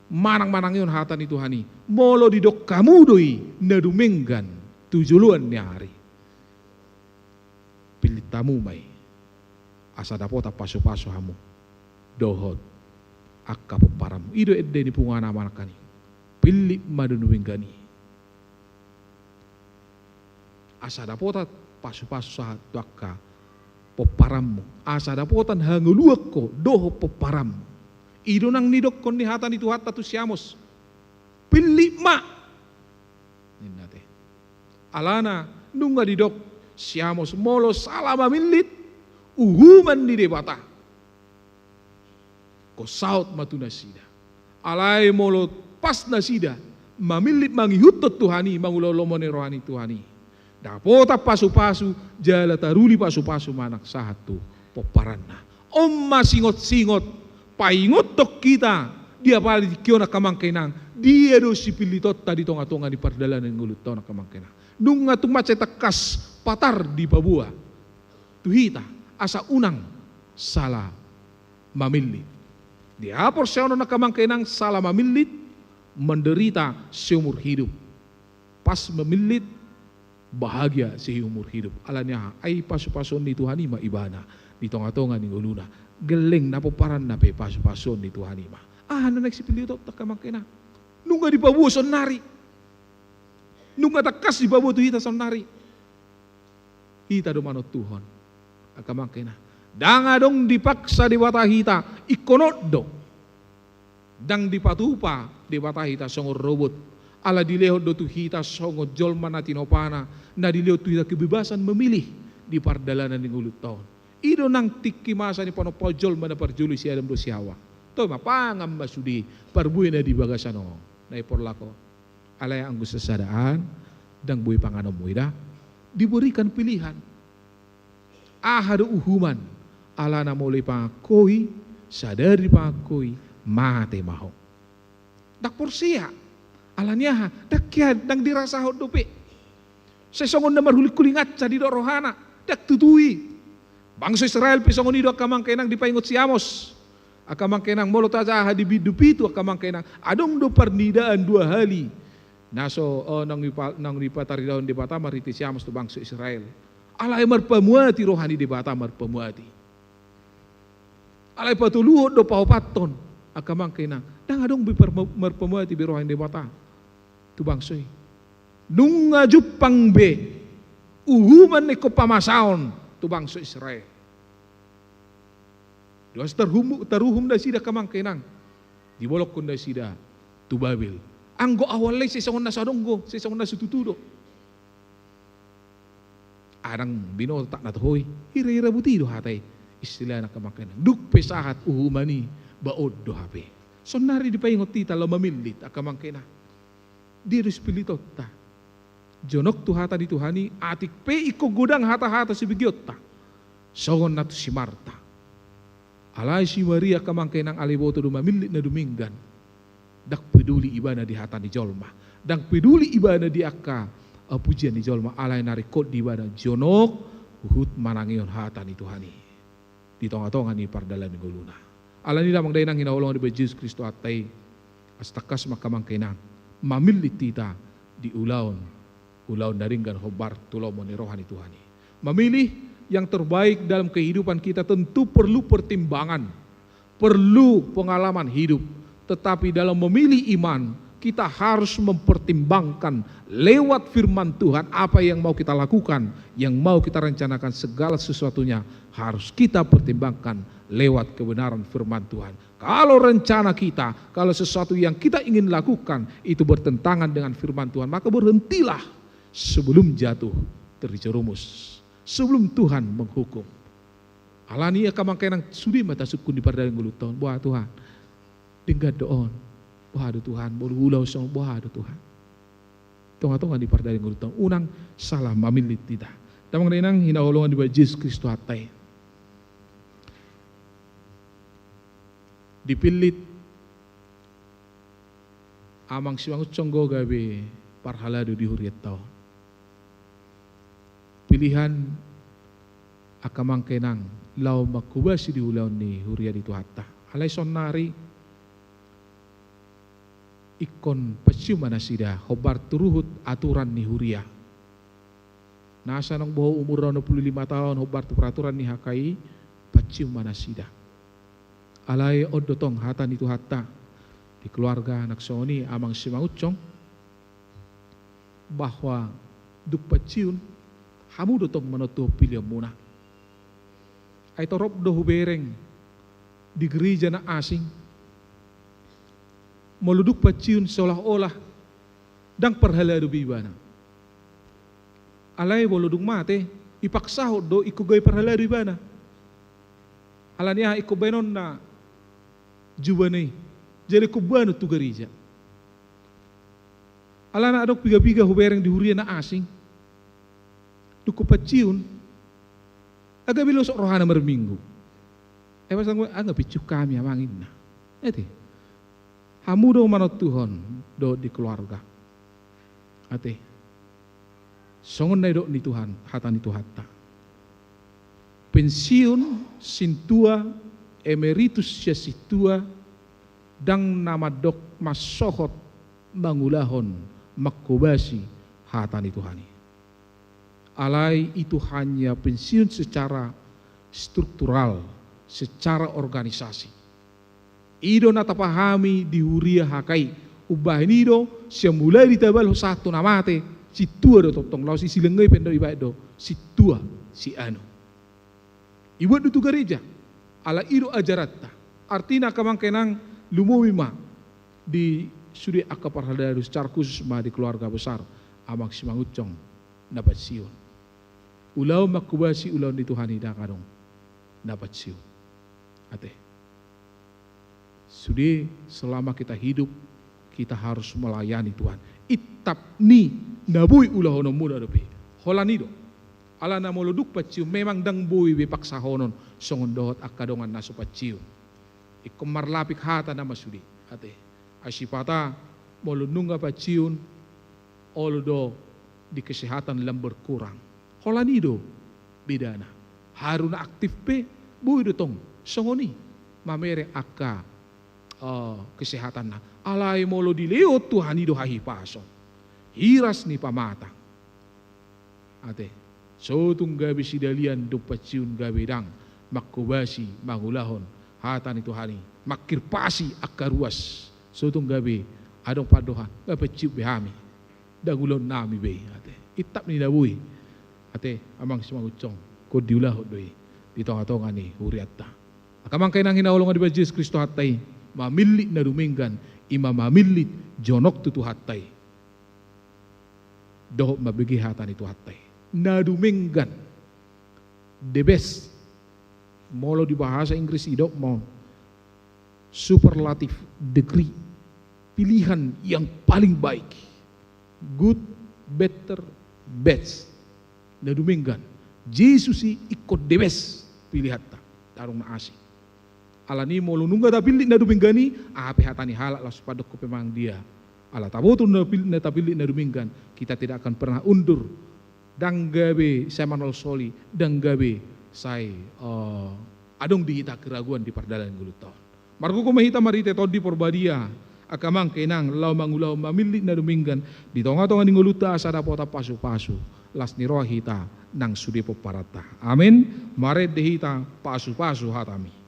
manang manangihon hata ni Tuhan i. Molo didok hamu do i na dumenggan tu joloan ni ari, pillit hamu ma i, asa dapotan pasupasu hamu dohot angka pomparanmu. I do ende ni punguan Ama nangkaning. Pillit ma na dumenggan i, asa dapotan pasupasu sahat tu angka pomparanmu, asa dapotan hangoluan ho dohot pomparanmu. I do nang nidokkon ni hata ni Tuhanta tu si Amos. Pillit ma, ninna te. Alana nunga didok si Amos, molo sala mamillit, uhuman ni Debata. Ingkon saut ma tu nasida. Alai molo pas nasida mamillit mangihuthon Tuhan i, mangulahon lomo ni roha ni Tuhan i, dapotan pasupasu, jala taruli pasupasu manang sahat tu pomparanna. On ma singot-singot paingothon hita, di apala di tingki on angka amang inang, dia do sipillitonta di tonga-tonga ni pardalanan ni ngolunta on angka amang inang. Nunga tung mansai tangkas patar dipaboa tu hita, asa unang sala mamillit. Di haporseaon on angka amang inang, sala mamillit, menderita seumur hidup. Pas mamillit, bahagia seumur hidup. Alani aha? Ai pasupasuon ni Tuhan i ma ibana di tonga-tonga ni ngoluna. Gelleng na pomparanna pe pasupasuon ni Tuhan i ma. Aha na naeng sipillitonta angka amang inang? Nunga dipaboa saonari. Nunga tangkas dipaboa tu hita saonari. Hita do manontuhon. Angka amang inang. Ndang adong dipaksa Debata hita, ingkon on do. Ndang dipatupa Debata hita songon robot. Ala dilehon do tu hita songon jolma na tinopana, na dilehon tu hita kebebasan memilih di pardalanan ni ngolunta on. I do nang tingki masa ni panompaon jolma na parjolo, si Adam dohot si Hawa. Toe ma, pangan ma sude parbue na di bagasan on, na diporlak on. Alai anggo sasada an, ndang boi panganonmu i da. Diberikan pilihan. Aha do uhuman? Alana molo dipangan ho i, sadari dipangan ho i, mate ma ho. Ndang porsea. Alani aha? Ndang hea, ndang dirasahon dope. Sai songon na marhulinghuling anca didok rohana, ndang tutu i. Bangso Israel pe songon i do angka amang inang, dipaingot si Amos. Angka amang inang, molo tajaha di bindu pitu angka amang inang, adong do parnidaan dua hali na so, eh, naung dipa-, naung dipataridahon Debata marhite si Amos tu bangso Israel. Alai marpamuati roha ni Debata, marpamuati. Alai patoluhon dohot paopathon angka amang inang, ndang adong be par-, marpamuati be roha ni Debata tu bangso i. Nunga jumpang be uhuman na ingkon pamasaon tu bangso Israel. Dung asa tarhum-, taruhum nasida angka amang inang, dibolongkon nasida tu Babel. Anggo awalna i sai songon na so adong do, sai songon na so tutu do. Ndang binoto otakna tu ho i, hira-hira buti do hata i. Istilahna angka amang inang, dung pe sahat uhuman i, ba on do hape. Saonari dipaingot hita laho mamillit angka amang inang. Dia do sipillitonta? Jonok tu hata ni Tuhan i, atik pe ingkon godang hata-hata sibegeonta. Songon na tu si Marta. Alai si Maria angka amang inang, ala iboto do mamillit na dumenggan. Ndang peduli ibana di hata ni jolma. Ndang peduli ibana di angka, eh, pujian ni jolma. Alai na ringkot di ibana jonok, huhut manangihon hata ni Tuhan i. Di tonga-tonga ni pardalanan ni ngoluna. Alani i damang dainang hinaholongan di Jesus Kristus Tuhanta i, asa tangkas ma angka amang inang mamillit hita di ulaon, ulaon na denggan hombar tu lomo ni roha ni Tuhan i. Memilih yang terbaik dalam kehidupan kita tentu perlu pertimbangan, perlu pengalaman hidup. Tetapi dalam memilih iman, kita harus mempertimbangkan lewat firman Tuhan apa yang mau kita lakukan, yang mau kita rencanakan, segala sesuatunya harus kita pertimbangkan lewat kebenaran firman Tuhan. Kalau rencana kita, kalau sesuatu yang kita ingin lakukan itu bertentangan dengan firman Tuhan, maka berhentilah sebelum jatuh terjerumus, sebelum Tuhan menghukum. Alani i angka amang inang, sude ma tasungkun di pardalanan ni ngolunta on, boha Tuhan, denggan do on, boha do Tuhan, molo huula songon on, boha do Tuhan. Tonga-tonga ni pardalanan ni ngolunta on, unang sala mamillit hita. Damang dainang hinaholongan di Jesus Kristus Tuhanta i. Dipillit amang Simangunsong do gabe parhalado di hurianta on. Pilihan angka amang inang laho manghobasi di ulaon ni huria ni Tuhanta. Alai saonnari ingkon pensiun ma nasida, hombar tu ruhut aturan ni huria. Nasa naung boha umurna onom pulu lima taon, hombar tu peraturan ni H K I, pensiun ma nasida. Alai on do tong hata ni Tuhanta di keluarga na songon i, amang Simangunsong, bahwa dung pensiun, hamu do tong manontuhon pilihonmuna. Ai torop do hubereng di gereja na asing, molo dung pensiun seolah-olah ndang parhalado be ibana. Alai molo dung mate, ipaksahon do ingkon gabe parhalado ibana. Alani aha? Ingkon baenonna jubana i, jala ingkon baenon tu gereja. Alana adong piga-piga hubereng di huria na asing, dung pensiun, ndang gabe losok rohana marminggu. Ai pasang, ndang pensiun hami amang, ninna. Ate. Hamu do manontuhon dohot di keluarga. Ate. Songon na nidok ni Tuhan, hata ni Tuhanta. Pensiun sintua, emeritus sian sintua, ndang na mandok mansohot mangulahon, manghobasi hata ni Tuhan i. Alai itu hanya pensiun secara struktural, secara organisasi. I do na tapahami di huria H K I. Umbahen i do, sian mulai ditabalhon sahat tu na mate, sintua do tongtong, laos i silengai pe ndang dibaen do sintua si anu. Dibuat do tu gareja, ala i do ajaranta. Artina angka amang inang, lumobi ma di sude angka parhalado, secara khusus ma di keluarga besar amang Simangunsong na pensiun. Ulaon manghobasi ulaon ni Tuhan i ndang adong na pensiun. Ate. Sude selama kita hidup, kita harus melayani Tuhan. Itap ni na boi ulahononmuna dope. Holan i do. Alana molo dung pensiun memang ndang boi be paksahonon songon dohot angka dongan na so pensiun. Ingkon marlapik hata nama sude. Ate. Ai sipata molo nunga pensiun, olo do di kesehatan lam berkurang. Holan i do bedana. Haru na aktif pe boi do tong songon i mamereng angka, eh, kesehatanna. Alai molo dilehon Tuhan i do hahipason, hiras ni pamatang. Ate, so tung gabe sidalian dung pensiun gabe ndang manghobasi mangulahon hata ni Tuhan i, mangkirpasi angka ruas. So tung gabe adong pandohan, nga pensiun be hami, ndang ulaon nami be. Ate, itap ni na boi. Ate, amang Simangunsong, ingkon diulahon do i di tonga-tonga ni hurianta. Angka amang inang hinaholongan di Jesus Kristus Tuhanta i, mamillit na dumenggan, i ma mamillit jonok tu Tuhanta i. Dohot mambege hata ni Tuhanta i. Na dumenggan. The best. Molo di bahasa Inggris didok ma on superlative degree. Pilihan yang paling baik. Good, better, best. Na dumenggan. Jesus i ingkon the best pilihanta. Ndang adong na asing. Alani molo nunga tapillit na dumenggan i, aha pe hata ni halak laos pandokkon pe manang dia. Ala taboto na pil-, na tapillit na dumenggan, kita tidak akan pernah undur. Ndang gabe sai manolsoli, ndang gabe sai, eh, adong di hita keraguan di pardalanan ngolunta on. Margogo ma hita marhite Tondi Porbadia, angka amang inang, laho mangulahon mamillit na dumenggan di tonga-tonga ni ngolunta asa dapotan pasu-pasu, las ni roha hita nang sude pomparanta. Amen. Marende hita pasu-pasu hatami.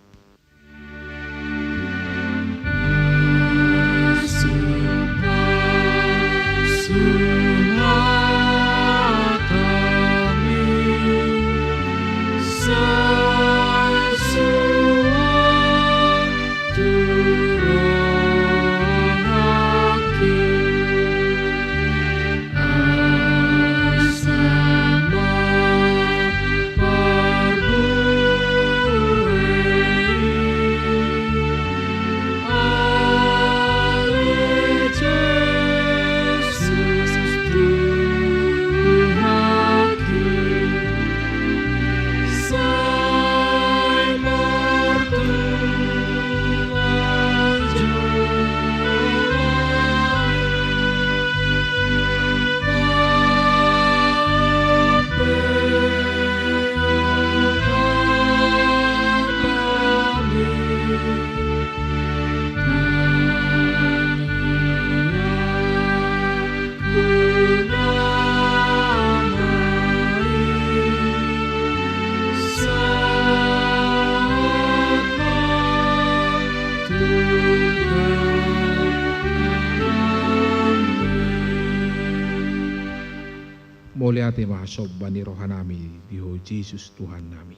Mauliate ma somba ni rohanami di Ho Jesus Tuhannami.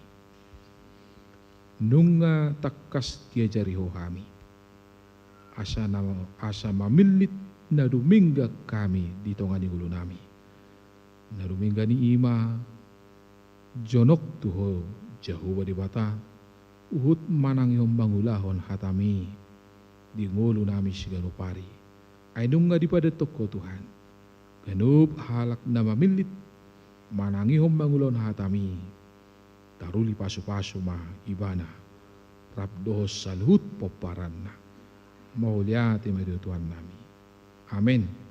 Nunga tangkas diajari Ho hami, asa na, asa mamillit na dumenggan hami di tonga ni ngolunami. Na dumenggan i ima jonok tu Ho Jahowa Debata, huhut manangihon mangulahon hatami di ngolunami siganup ari. Ai nunga dipadanton Ho Tuhan ganup halak na mamillit manangihon mangulahon hatami, taruli pasu-pasu ma ibana rap dohot saluhut pomparanna. Mauliate ma di Ho Tuhannami. Amen.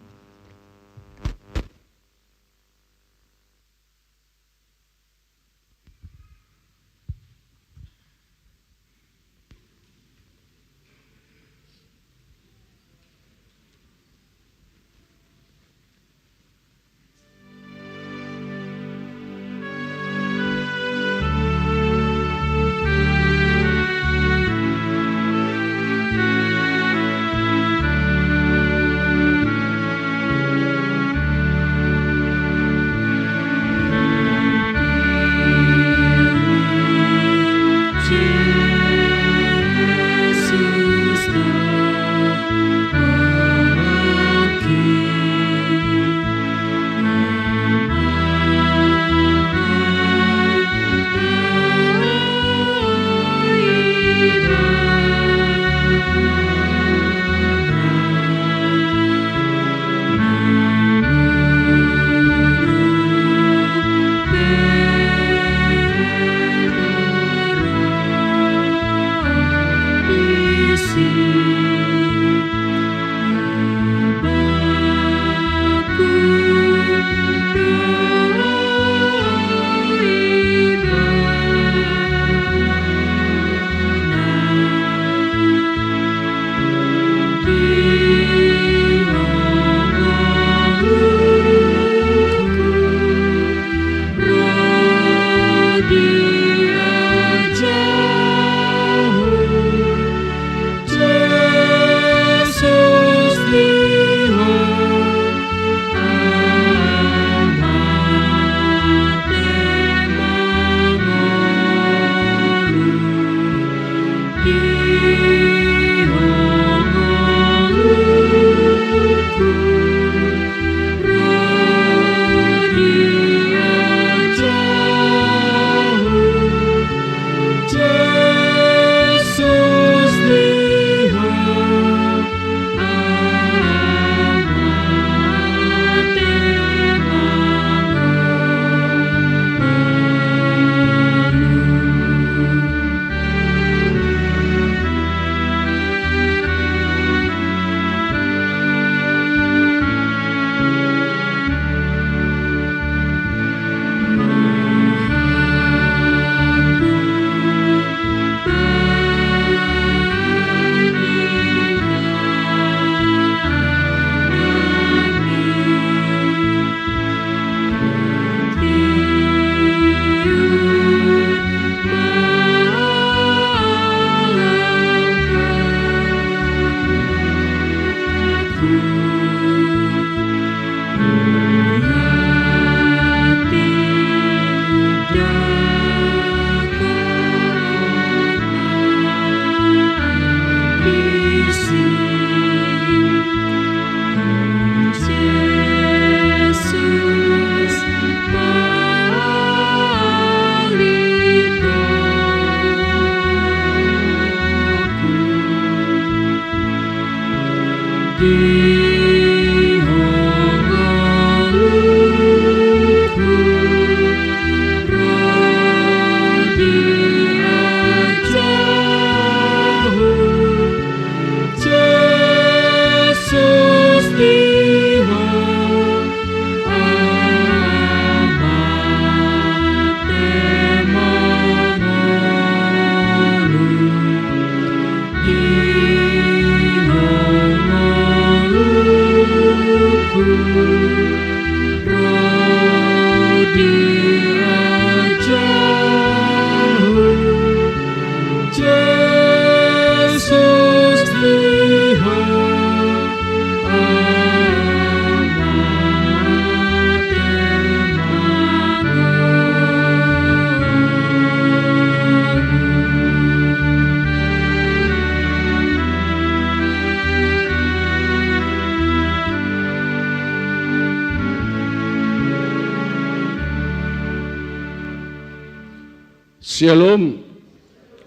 Syalom.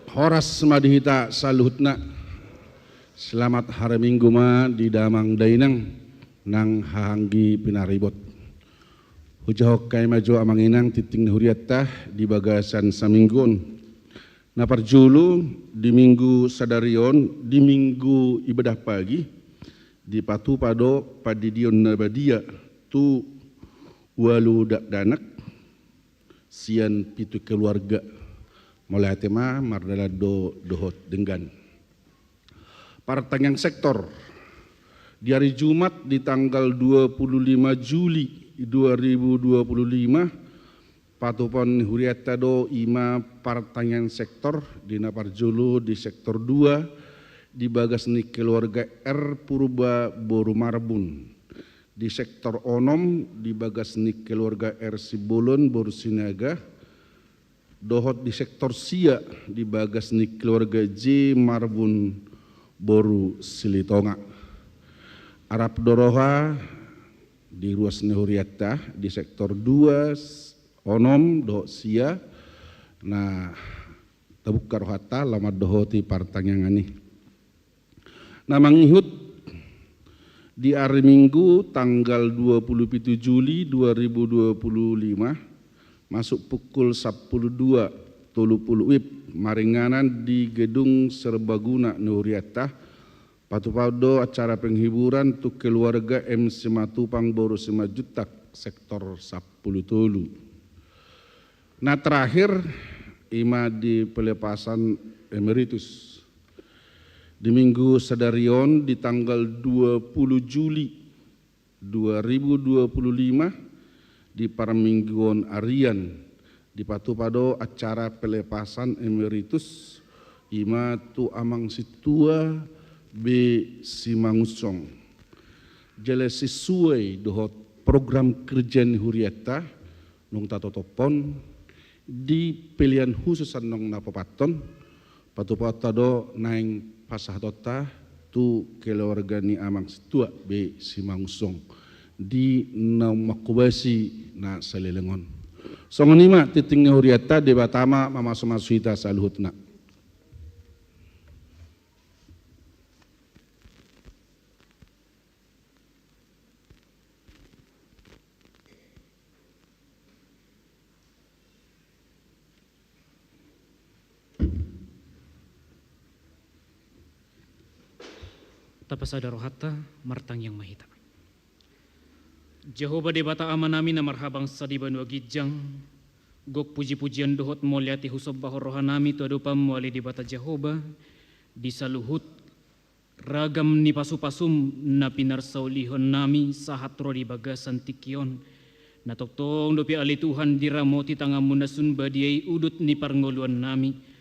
Horas ma di hita saluhutna. Selamat hari Minggu ma di damang dainang nang haha anggi pinaribot. Hujahahon hami ma jo amang inang tingting ni hurianta di bagasan saminggu on. Na parjolo, di minggu sadari on, di minggu ibadah pagi, dipatupa do pandidion na badia tu ualu dakdanak sian pitu keluarga. Mauliate ma, mardalan do dohot denggan. Partangiangan sektor. Di hari Jumat di tanggal dua puluh lima Juli dua ribu dua puluh lima, patupaon ni hurianta do i ma partangiangan sektor, di na parjolo di sektor dua, di bagas ni keluarga R Purba boru Marbun, di sektor onom, di bagas ni keluarga R Simbolon boru Sinaga, dohot di sektor sia, di bagas ni keluarga J Marbun boru Silitonga. Arap do roha di ruas ni hurianta di sektor dua, onom dohot sia, na tabuka rohanta laho mandohoti partangiangan i. Na mangihut, di ari Minggu tanggal dua puluh pitu Juli dua ribu dua puluh lima, masuk pukul sampulu dua tolu pulu WIB, maringanan di gedung serbaguna ni hurianta, patupaon do acara penghiburan tu keluarga M Simatupang boru Simanjuntak, sektor sampulu tolu. Na terakhir, i ma di pelepasan emeritus. Di minggu sadari on, di tanggal dua puluh Juli dua ribu dua puluh lima, di parmingguon arian, dipatupa do acara pelepasan emeritus, i ma tu Amang Sintua B Simangunsong. Jala sesuai dohot program kerja ni hurianta, nunga tatotophon, di pelean khusus annon na paopathon, patupaonta do naeng pasahatonta tu keluarga ni Amang Sintua B Simangunsong di na mangkobasi na saleleng on. Songon i ma tingting ni hurianta, Debata ma mamasumasu hita saluhutna. Tapasada rohanta, martangiang ma hita. Jahowa Debata Amanami na marhabangsa di banua ginjang, gok pujipujian dohot mauliate husombahon rohanami tu adopanmu ale Debata Jahowa, di saluhut ragam ni pasupasum na pinarsaulihonnami sahat ro di bagasan tingki on. Na tongtong dope ale Tuhan diramoti tanganmu na sun badia i udut ni parngoluannami.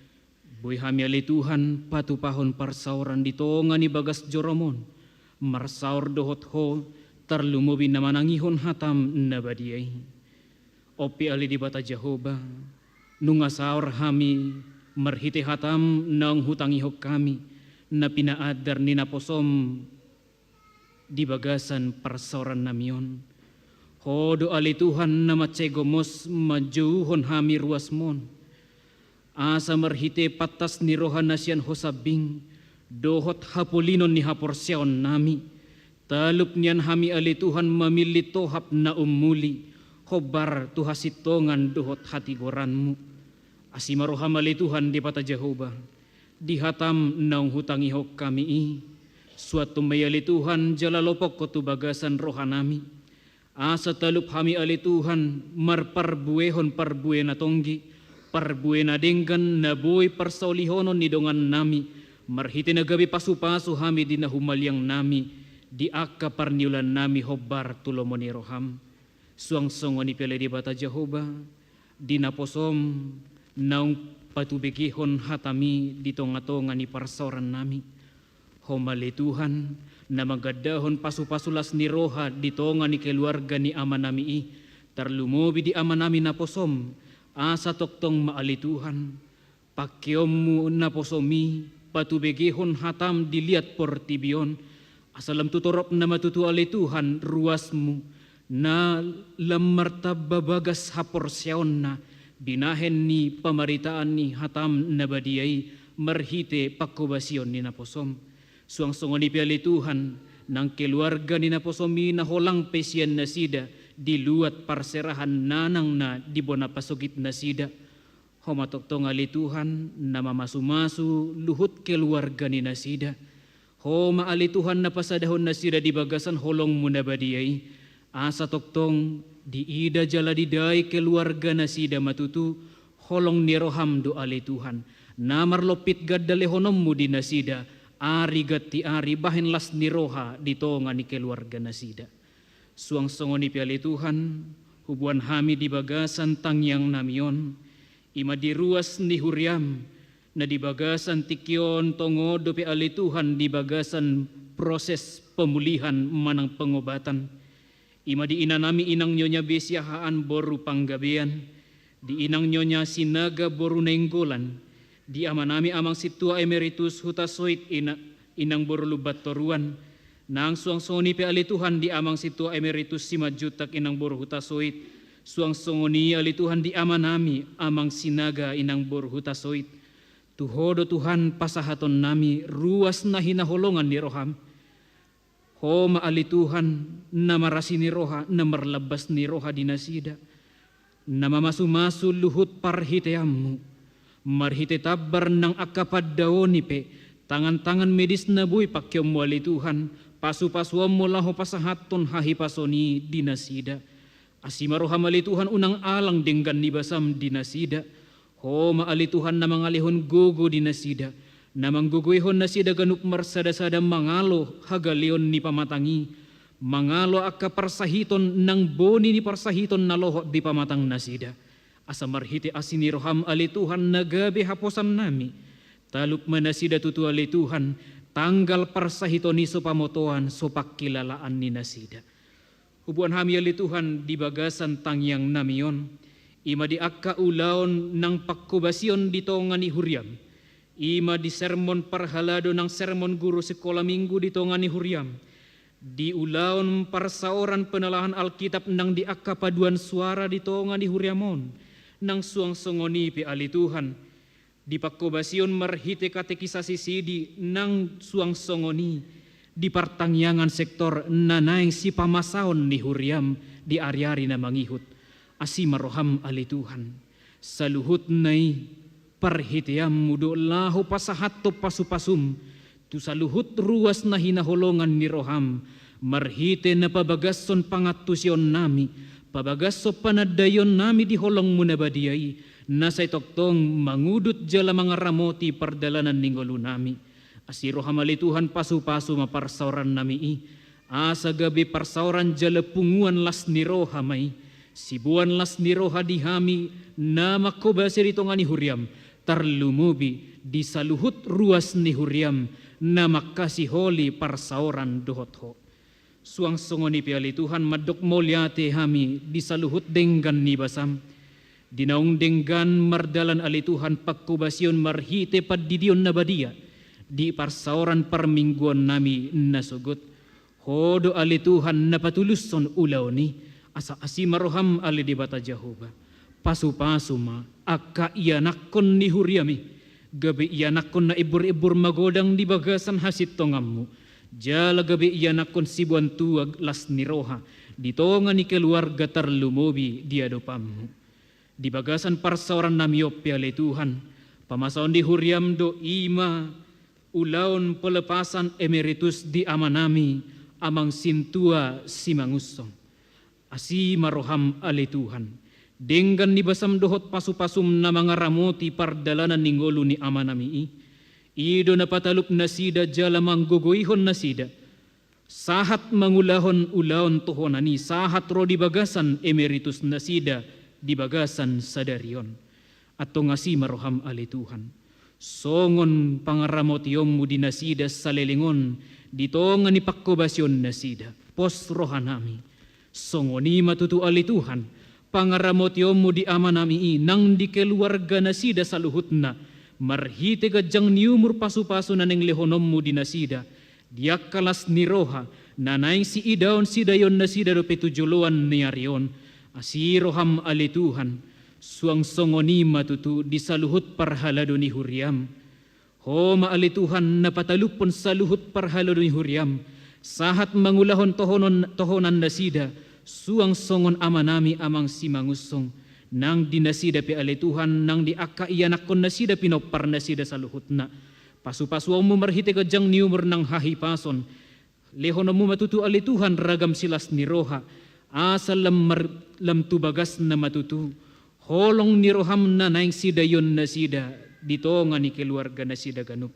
Boi hami ale Tuhan patupahon parsaoran di tonga ni bagas jorom on, marsaor dohot Ho, tarlumobi na manangihon hatam na badia i. On pe ale Debata Jahowa, nunga saor hami marhite hatam naung hutangihon hami, na pinaandar ni naposom di bagasan parsaorannami on. Ho do ale Tuhan na mansai gomos manjouhon hami ruasmon. Asa marhite pantas ni roha na sian Ho sambing, dohot hapolinon ni haporseaonnami, talup nian hami ale Tuhan mamillit tohap na ummuli, hombar tu hasintongan dohot hatigoranmu. Asi ma roham ale Tuhan Debata Jahowa, di hatam naung hutangihon hami i, suanhon ma i ale Tuhan jala lopokkon tu bagasan rohanami. Asa talup hami ale Tuhan marparbuehon parbue na tonggi, parbue na denggan na boi parsaulihonon ni dongannami, marhite na gabe pasupasu hami di na humaliangnami, di angka parniulaannami hombar tu lomo ni roham. Suang songon i pe ale Debata Jahowa, di naposom naung patubegehon hatami di tongatonga ni parsaorannami. Ho ma ale Tuhan, na manggandahon pasupasu las ni roha di tonga ni keluarga ni amanami i, tarlumobi di amanami naposom, asa tongtong ma ale Tuhan, pangkeonmu naposom i patubegehon hatam di liat portibi on, asa lam tu torop na matutu ale Tuhan ruasmu, na lam martamba bagas haporseaonna, Binahen ni pamaritaan ni hataM na badia i marhite pangkobasion ni naposoM. Suang songon i pe ale Tuhan, nang keluarga ni naposoM i na holang pe sian nasida, di luat parserahan nanang na di bona pasogit nasida. Ho ma tongtong ale Tuhan, na mamasumasu luhut keluarga ni nasida. Ho ma ale Tuhan na pasadahon nasida di bagasan holongMu na badia i. Asa tongtong diida jala didai keluarga nasida ma tutu, holong ni rohaM do ale Tuhan. Na marlompit ganda lehononMu di nasida, ari ganti ari bahen las ni roha di tonga ni keluarga nasida. Suang songon i pe ale Tuhan, huboan hami di bagasan tangiangnami on, i ma di ruas ni huriaM, na di bagasan tingki on tongon dope ale Tuhan di bagasan proses pemulihan manang pengobatan. I ma di inanami inang Nyonya Be Siahaan boru Panggabean, di inang Nyonya Sinaga boru Nainggolan, di amanami amang sintua emeritus Hutasoit ina-, inang boru Lumbantoruan, nang suang songon i pe ale Tuhan di amang sintua emeritus Simanjuntak inang boru Hutasoit, suang songon i ale Tuhan di amanami amang Sinaga inang boru Hutasoit. Tu Ho do Tuhan pasahatonnami ruas na hinaholongan ni rohaM. Ho ma ale Tuhan, na marasi ni roha, na marlambas ni roha di nasida. Na mamasumasu luhut parhiteanMu. Marhite tambar nang angka pandaoni pe, tangan-tangan medis na boi pangkeonMu ale Tuhan, pasupasuonMu laho pasahathon hahipason i di nasida. Asi ma rohaM ale Tuhan unang alang denggan ni basaM di nasida. Ho ma ale Tuhan na mangalehon gogo di nasida, na manggogoihon nasida ganup marsada-sada mangalo hagaleon ni pamatang i, mangalo angka parsahiton nang boni ni parsahiton na lohot di pamatang nasida. Asa marhite asi ni rohaM ale Tuhan na gabe haposannami, talup ma nasida tutu ale Tuhan, tanggal parsahiton i so pamotoan so pangkilalaan ni nasida. Huboan hami ale Tuhan di bagasan tangiangnami on, i ma di angka ulaon nang pangkobasion di tonga ni huriaM, i ma di sermon parhalado nang sermon guru sikola minggu di tonga ni huriaM, di ulaon parsaoran penelaahan Alkitab nang di angka paduan suara di tonga ni huriaM on, nang suang songon i pe ale Tuhan, di pangkobasion marhite katekisasi sidi nang suang songon i, di partangiangan sektor na naeng sipamasaon ni huriaM di ari-ari na mangihut. Asi ma rohaM ale Tuhan. Saluhutna i parhiteanMu do laho pasahathon pasupasuM, tu saluhut ruas na hinaholongan ni rohaM, marhite na pabagashon pangantusionnami, pabagashon panandaionnami di holongMu na badia i, na sai tongtong mangudut jala mangaramoti pardalanan ni ngolunami. Asi rohaM ale Tuhan pasupasu ma parsaorannami i, asa gabe parsaoran jala punguan las ni roha ma i, siboan las ni roha di hami, na mangkobasi di tonga ni huriaM, tarlumobi di saluhut ruas ni huriaM, na mangkasiholi parsaoran dohot Ho. Suang songon i pe ale Tuhan mandok mauliate hami di saluhut denggan ni basaM, di naung denggan mardalan ale Tuhan pangkobasion marhite pandidion na badia, di parsaoran parmingguonnami na sogot. Ho do ale Tuhan na patulushon ulaon i, asa asi ma rohaM ale Debata Jahowa. Pasupasu ma angka ianakhon ni huriaM i, gabe ianakhon na imbur-imbur magodang di bagasan hasintonganMu, jala gabe ianakhon siboan tuak las ni roha, di tonga ni keluarga tarlumobi di adopanMu. Di bagasan parsaorannami on pe ale Tuhan, pamasaon ni huriaM do i ma ulaon pelepasan emeritus di amanami, amang sintua Simangunsong. Asi ma rohaM ale Tuhan, denggan ni basaM dohot pasupasuM na mangaramoti pardalanan ni ngolu ni amanami i, i do na patalup nasida jala manggogoihon nasida, sahat mangulahon ulaon tohonan i sahat ro di bagasan emeritus nasida di bagasan sadari on. Antong asi ma rohaM ale Tuhan. Songon pangaramotionMu di nasida saleleng on di tonga ni pangkobasion nasida. Pos rohanami. Songon i ma tutu ale Tuhan, pangaramotionMu di amanami i nang di keluarga nasida saluhutna, marhite ganjang ni umur pasupasu na naeng lehononMu di nasida, di angka las ni roha, na naeng siidaon sidaion nasida dope tu joloan ni ari on, asi rohaM ale Tuhan, Suang songon i ma tutu di saluhut parhalado ni huriaM. Ho ma ale Tuhan na patalupon saluhut parhalado ni huriaM, sahat mangulahon tohonon, tohonan nasida, suang songon amanami Amang Simangunsong, nang di nasida pe ale Tuhan, nang di angka ianakkon nasida pinompar nasida saluhutna. PasupasuonMu marhite ganjang ni umur nang hahipason, lehononMu ma tutu ale Tuhan ragam silas ni roha, asa lam mar-, lam tu bagasna ma tutu holong ni rohaM na naeng sidaion nasida di tonga ni keluarga nasida ganup.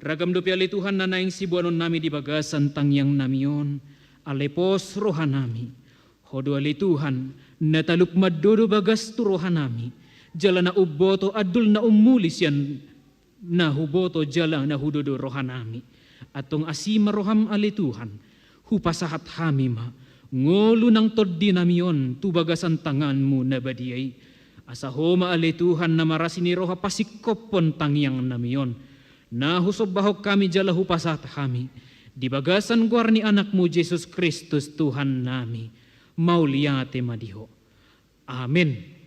Ragam dope ale Tuhan na naeng siboanonnami di bagasan tangiangnami on, ale pos rohanami. Ho do ale Tuhan, na talup mandodo bagas tu rohanami, jala na umboto andul na ummuli sian na huboto jala na hudodo rohanami. Antong asi ma rohaM ale Tuhan, hupasahat hami ma ngolu nang tondinami on tu bagasan tanganMu na badia i. Asa Ho ma ale Tuhan na marasi ni roha pasingkophon tangiangnami on, na husombahon hami jala hupasahat hami di bagasan goar ni AnakMu Jesus Kristus Tuhannami. Mauliate ma di Ho. Amen.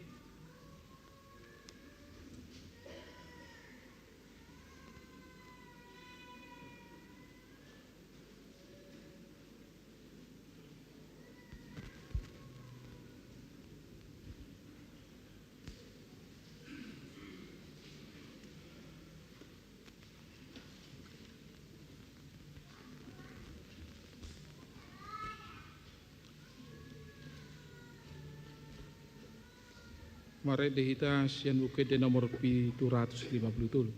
Marende hita sian Buku Ende nomor pitu ratus lima puluh tolu.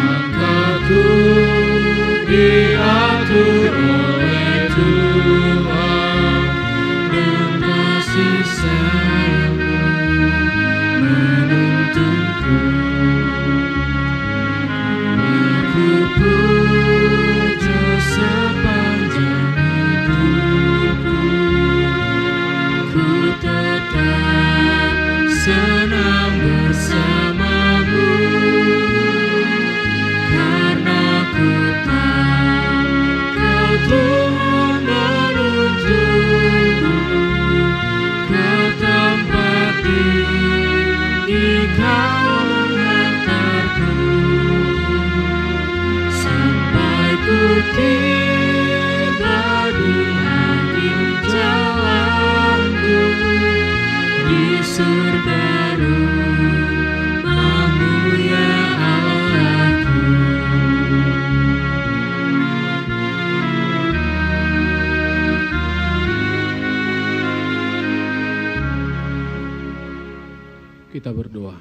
Langkahku diatur oleh Tuhan, dan kasih sayang-Mu menuntunku. Aku puja sepanjang hidupku. Ku tetap senang bersama-Mu, karena ku tahu Kau telah menuntunku ke tempat tinggi Kau menghantarku. Sampai ku tiba di akhir jalanku, di surga rumah-Mu, ya Allahku. Kita berdoa.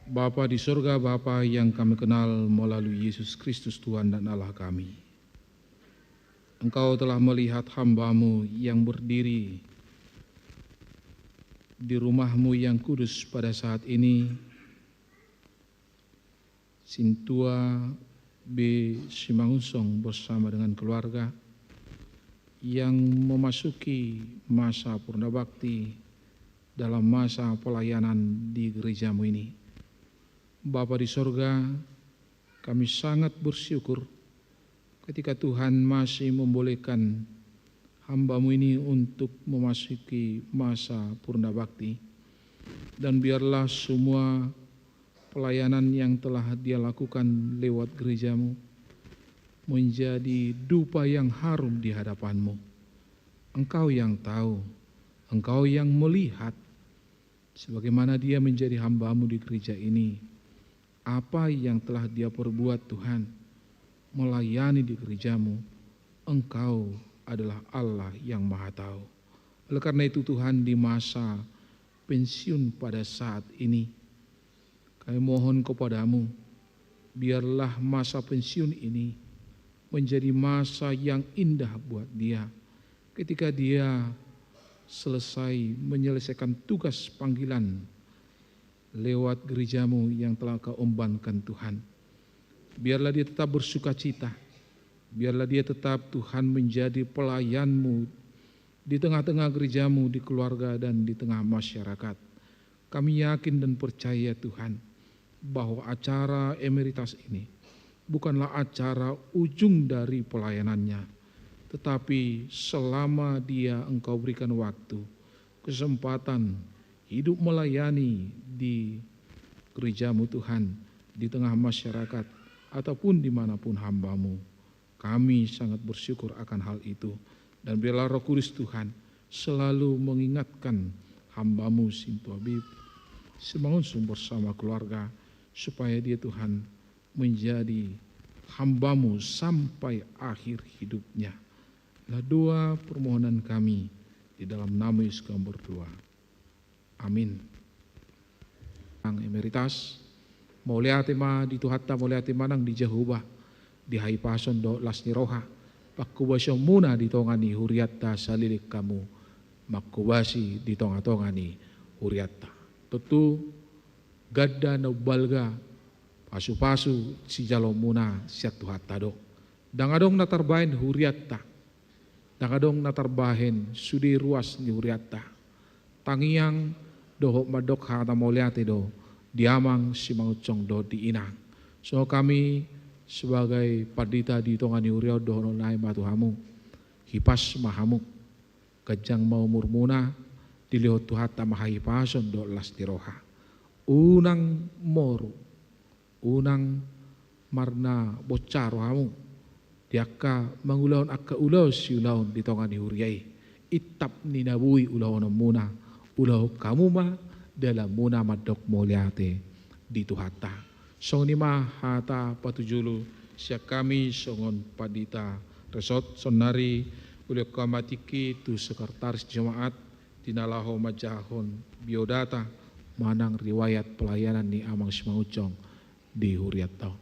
Bapa di sorga, Bapa yang kami kenal melalui Yesus Kristus, Tuhan dan Allah kami. Engkau telah melihat hamba-Mu yang berdiri di rumah-Mu yang kudus pada saat ini, Sintua B. Simangunsong bersama dengan keluarga yang memasuki masa purna bakti dalam masa pelayanan di gereja-Mu ini. Bapa di sorga, kami sangat bersyukur ketika Tuhan masih membolehkan hamba-Mu ini untuk memasuki masa purna bakti. Dan biarlah semua pelayanan yang telah dia lakukan lewat gereja-Mu menjadi dupa yang harum di hadapan-Mu. Engkau yang tahu, Engkau yang melihat, sebagaimana dia menjadi hamba-Mu di gereja ini, apa yang telah dia perbuat, Tuhan, melayani di gereja-Mu, Engkau adalah Allah yang Maha Tahu. Oleh karena itu, Tuhan, di masa pensiun pada saat ini, kami mohon kepada-Mu, biarlah masa pensiun ini menjadi masa yang indah buat dia, ketika dia selesai menyelesaikan tugas panggilan lewat gereja-Mu yang telah Kau embankan, Tuhan. Biarlah dia tetap bersukacita. Biarlah dia tetap, Tuhan, menjadi pelayan-Mu di tengah-tengah gerejamu, di keluarga, dan di tengah masyarakat. Kami yakin dan percaya, Tuhan, bahwa acara emeritas ini bukanlah acara ujung dari pelayanannya, tetapi selama dia Engkau berikan waktu, kesempatan hidup melayani di gerejamu, Tuhan, di tengah masyarakat, ataupun dimanapun hamba-Mu. Kami sangat bersyukur akan hal itu. Dan biarlah Roh Kudus, Tuhan, selalu mengingatkan hamba-Mu Sintua Habib Simangunsung bersama keluarga, supaya dia, Tuhan, menjadi hamba-Mu sampai akhir hidupnya. Inilah doa permohonan kami, di dalam nama Yesus kami berdoa. Amin. Nang emeritas, mauliate ma di Tuhanta, mauliate ma nang di Jahowa, di hahipason dohot las ni roha, panghobasionmuna di tonga ni hurianta saleleng hamu manghobasi di tonga-tonga ni hurianta. Tontu ganda na umbalga, pasu-pasu sijaloonmuna sian Tuhanta do. Ndang adong na tarbahen hurianta, ndang adong na tarbahen sude ruas ni hurianta. Tangiang dohot mandok hata mauliate do di Amang Simangunsong dohot di Inang. Songon hami sebagai pandita di tonga ni huria on, dohonon nami ma tu hamu: Hipas ma hamu. Ganjang ma umurmuna, dilehon Tuhanta ma hahipason dohot las ni roha. Unang moru, unang marna bonsa rohamu di angka mangulahon angka ulaon siulaon di tonga ni huria i. Intap ni na boi ulahononmuna, ulahon hamu ma dalanmuna mandok mauliate di Tuhanta. Songon i ma hata patujolo sian hami songon pandita resort. Saonnari ulehon hami ma tingki tu sekretaris jemaat, di na laho manjahahon biodata manang riwayat pelayanan ni Amang Simangunsong di hurianta on.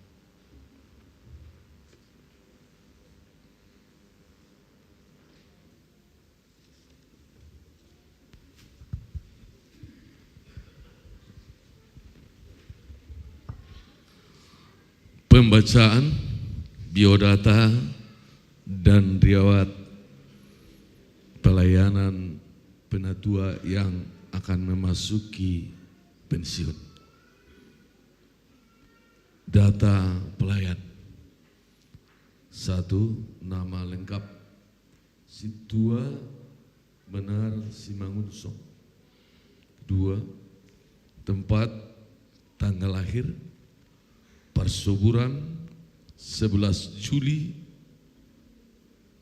Pembacaan biodata dan riwayat pelayanan penatua yang akan memasuki pensiun. Data pelayan. Satu, nama lengkap: Sintua Benar Simangunsong. Dua, tempat, tanggal lahir: Parsoburan, sebelas Juli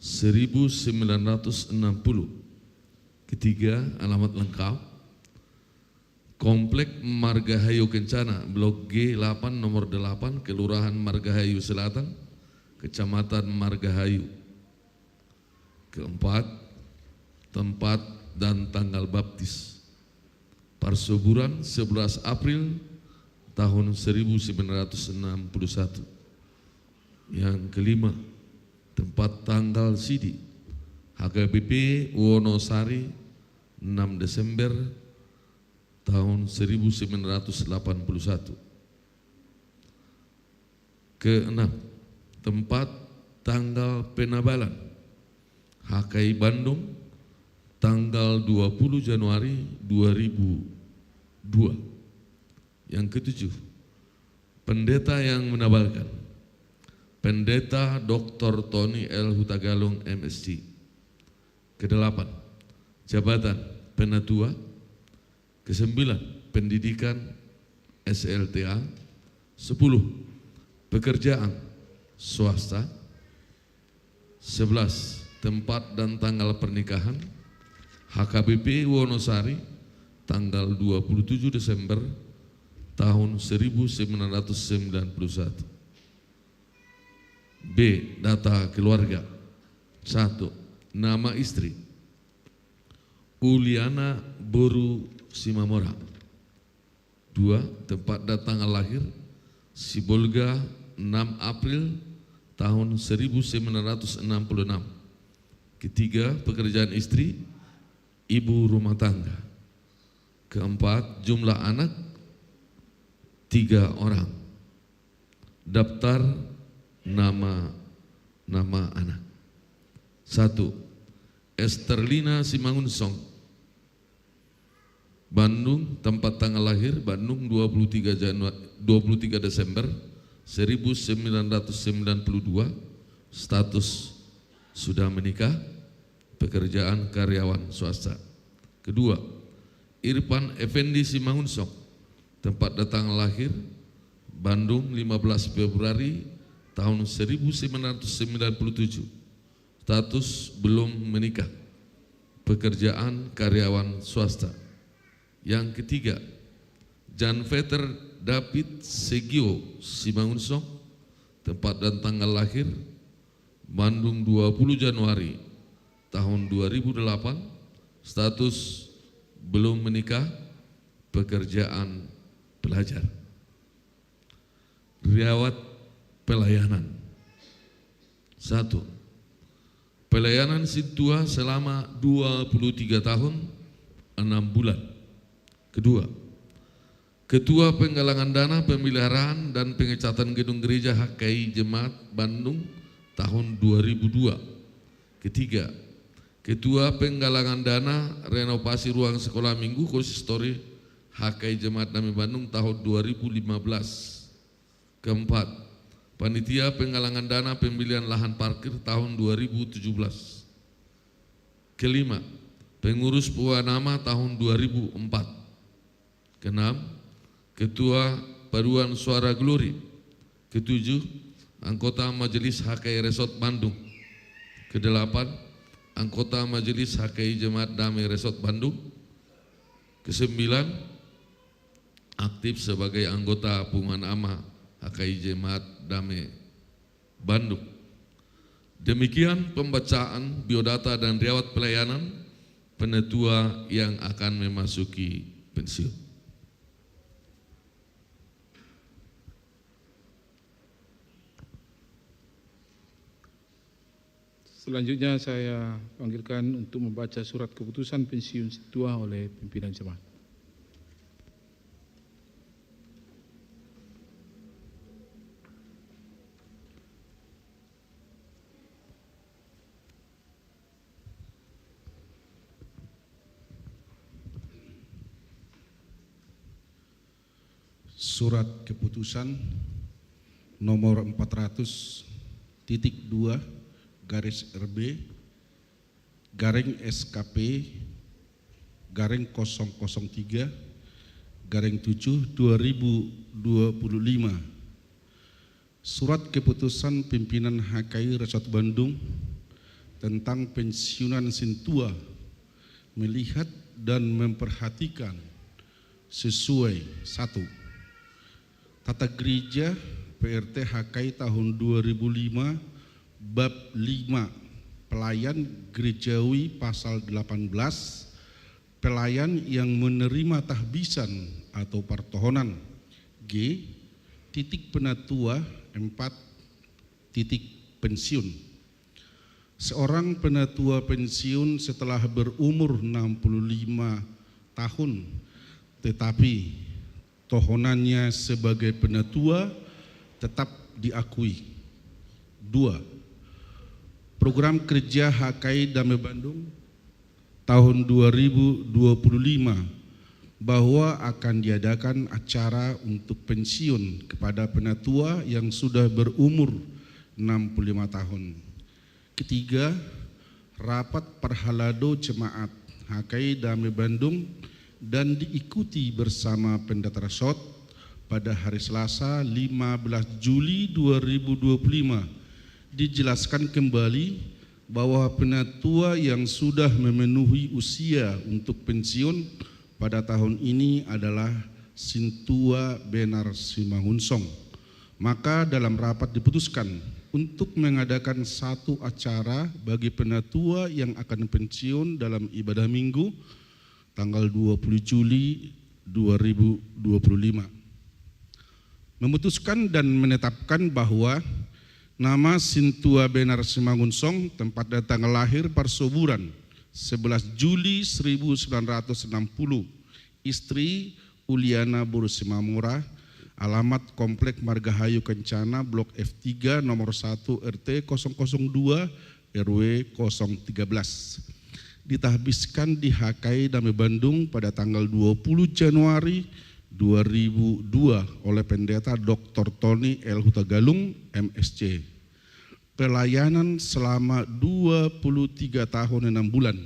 seribu sembilan ratus enam puluh. Ketiga, alamat lengkap: Komplek Margahayu Kencana, Blok G delapan, nomor delapan, Kelurahan Margahayu Selatan, Kecamatan Margahayu. Keempat, tempat dan tanggal baptis: Parsoburan, sebelas April tahun seribu sembilan ratus enam puluh satu. Yang kelima, tempat tanggal sidi: H K B P Wonosari, enam Desember tahun seribu sembilan ratus delapan puluh satu. Keenam, tempat tanggal penabalan: H K I Bandung, tanggal dua puluh Januari dua ribu dua. Yang ketujuh, pendeta yang menabalkan: Pendeta Doktor Tony L Hutagalung, M Si. Kedelapan, jabatan penatua. Kesembilan, pendidikan, S L T A. Sepuluh, pekerjaan swasta. Sebelas, tempat dan tanggal pernikahan: H K B P Wonosari, tanggal dua puluh tujuh Desember tahun seribu sembilan ratus sembilan puluh satu. B, data keluarga. Satu, nama istri: Uliana boru Simamora. Dua, tempat dan tanggal lahir: Sibolga, enam April tahun seribu sembilan ratus enam puluh enam. Ketiga, pekerjaan istri: ibu rumah tangga. Keempat, jumlah anak: tiga orang. Daftar nama-nama anak. Satu, Esterlina Simangunsong, Bandung, tempat tanggal lahir, Bandung, dua puluh tiga Janua-, dua puluh tiga Desember seribu sembilan ratus sembilan puluh dua, status sudah menikah, pekerjaan karyawan swasta. Kedua, Irfan Effendi Simangunsong, tempat dan tanggal lahir, Bandung, lima belas Februari tahun seribu sembilan ratus sembilan puluh tujuh, status belum menikah, pekerjaan karyawan swasta. Yang ketiga, Jan Peter David Segio Simangunsong, tempat dan tanggal lahir, Bandung, dua puluh Januari tahun dua ribu delapan, status belum menikah, pekerjaan pelajar. Riwayat pelayanan. Satu, pelayanan sintua selama dua puluh tiga tahun, enam bulan. Kedua, Ketua Penggalangan Dana Pemeliharaan dan Pengecatan Gedung Gereja H K I Jemaat Bandung tahun dua ribu dua. Ketiga, Ketua Penggalangan Dana Renovasi Ruang Sekolah Minggu Konsistori H K I Jemaat Dame Bandung tahun dua ribu lima belas. Keempat, Panitia Penggalangan Dana Pembelian Lahan Parkir tahun dua ribu tujuh belas. Kelima, Pengurus Pembawa Nama tahun dua ribu empat. Keenam, Ketua Paduan Suara Glory. Ketujuh, anggota Majelis H K I Resort Bandung. Kedelapan, anggota Majelis H K I Jemaat Dame Resort Bandung. Kesembilan, aktif sebagai anggota Pembawa Nama H K I Jemaat Dame Bandung. Demikian pembacaan biodata dan riwayat pelayanan penatua yang akan memasuki pensiun. Selanjutnya saya panggilkan untuk membaca surat keputusan pensiun sintua oleh pimpinan jemaat. Surat keputusan nomor empat ratus titik dua garis R B garing S K P garing kosong kosong tiga garing tujuh dua ribu dua puluh lima. Surat keputusan pimpinan H K I Resort Bandung tentang pensiunan sintua melihat dan memperhatikan sesuai: satu, Tata Gereja P R T H K I tahun dua ribu lima, bab lima, pelayan gerejawi, pasal delapan belas, pelayan yang menerima tahbisan atau partohonan. G, titik penatua. Empat, titik pensiun. Seorang penatua pensiun setelah berumur enam puluh lima tahun, tetapi tohonannya sebagai penatua tetap diakui. Dua, program kerja H K I Dame Bandung tahun dua ribu dua puluh lima bahwa akan diadakan acara untuk pensiun kepada penatua yang sudah berumur enam puluh lima tahun. Ketiga, rapat parhalado jemaat H K I Dame Bandung dan diikuti bersama Pendeta Resort pada hari Selasa, lima belas Juli dua ribu dua puluh lima, dijelaskan kembali bahwa penatua yang sudah memenuhi usia untuk pensiun pada tahun ini adalah Sintua Benar Simangunsong. Maka dalam rapat diputuskan untuk mengadakan satu acara bagi penatua yang akan pensiun dalam ibadah Minggu tanggal dua puluh Juli dua ribu dua puluh lima. Memutuskan dan menetapkan bahwa nama Sintua Benar Simangunsong, tempat dan tanggal lahir: Parsoburan, sebelas Juli seribu sembilan ratus enam puluh, istri Uliana Boru Simamora, alamat Komplek Margahayu Kencana, Blok F tiga, nomor satu, R T kosong kosong dua, R W kosong tiga belas. Ditahbiskan di H K I Dame Bandung pada tanggal dua puluh Januari dua ribu dua oleh Pendeta Doktor Tony L Hutagalung, M S C. Pelayanan selama dua puluh tiga tahun enam bulan.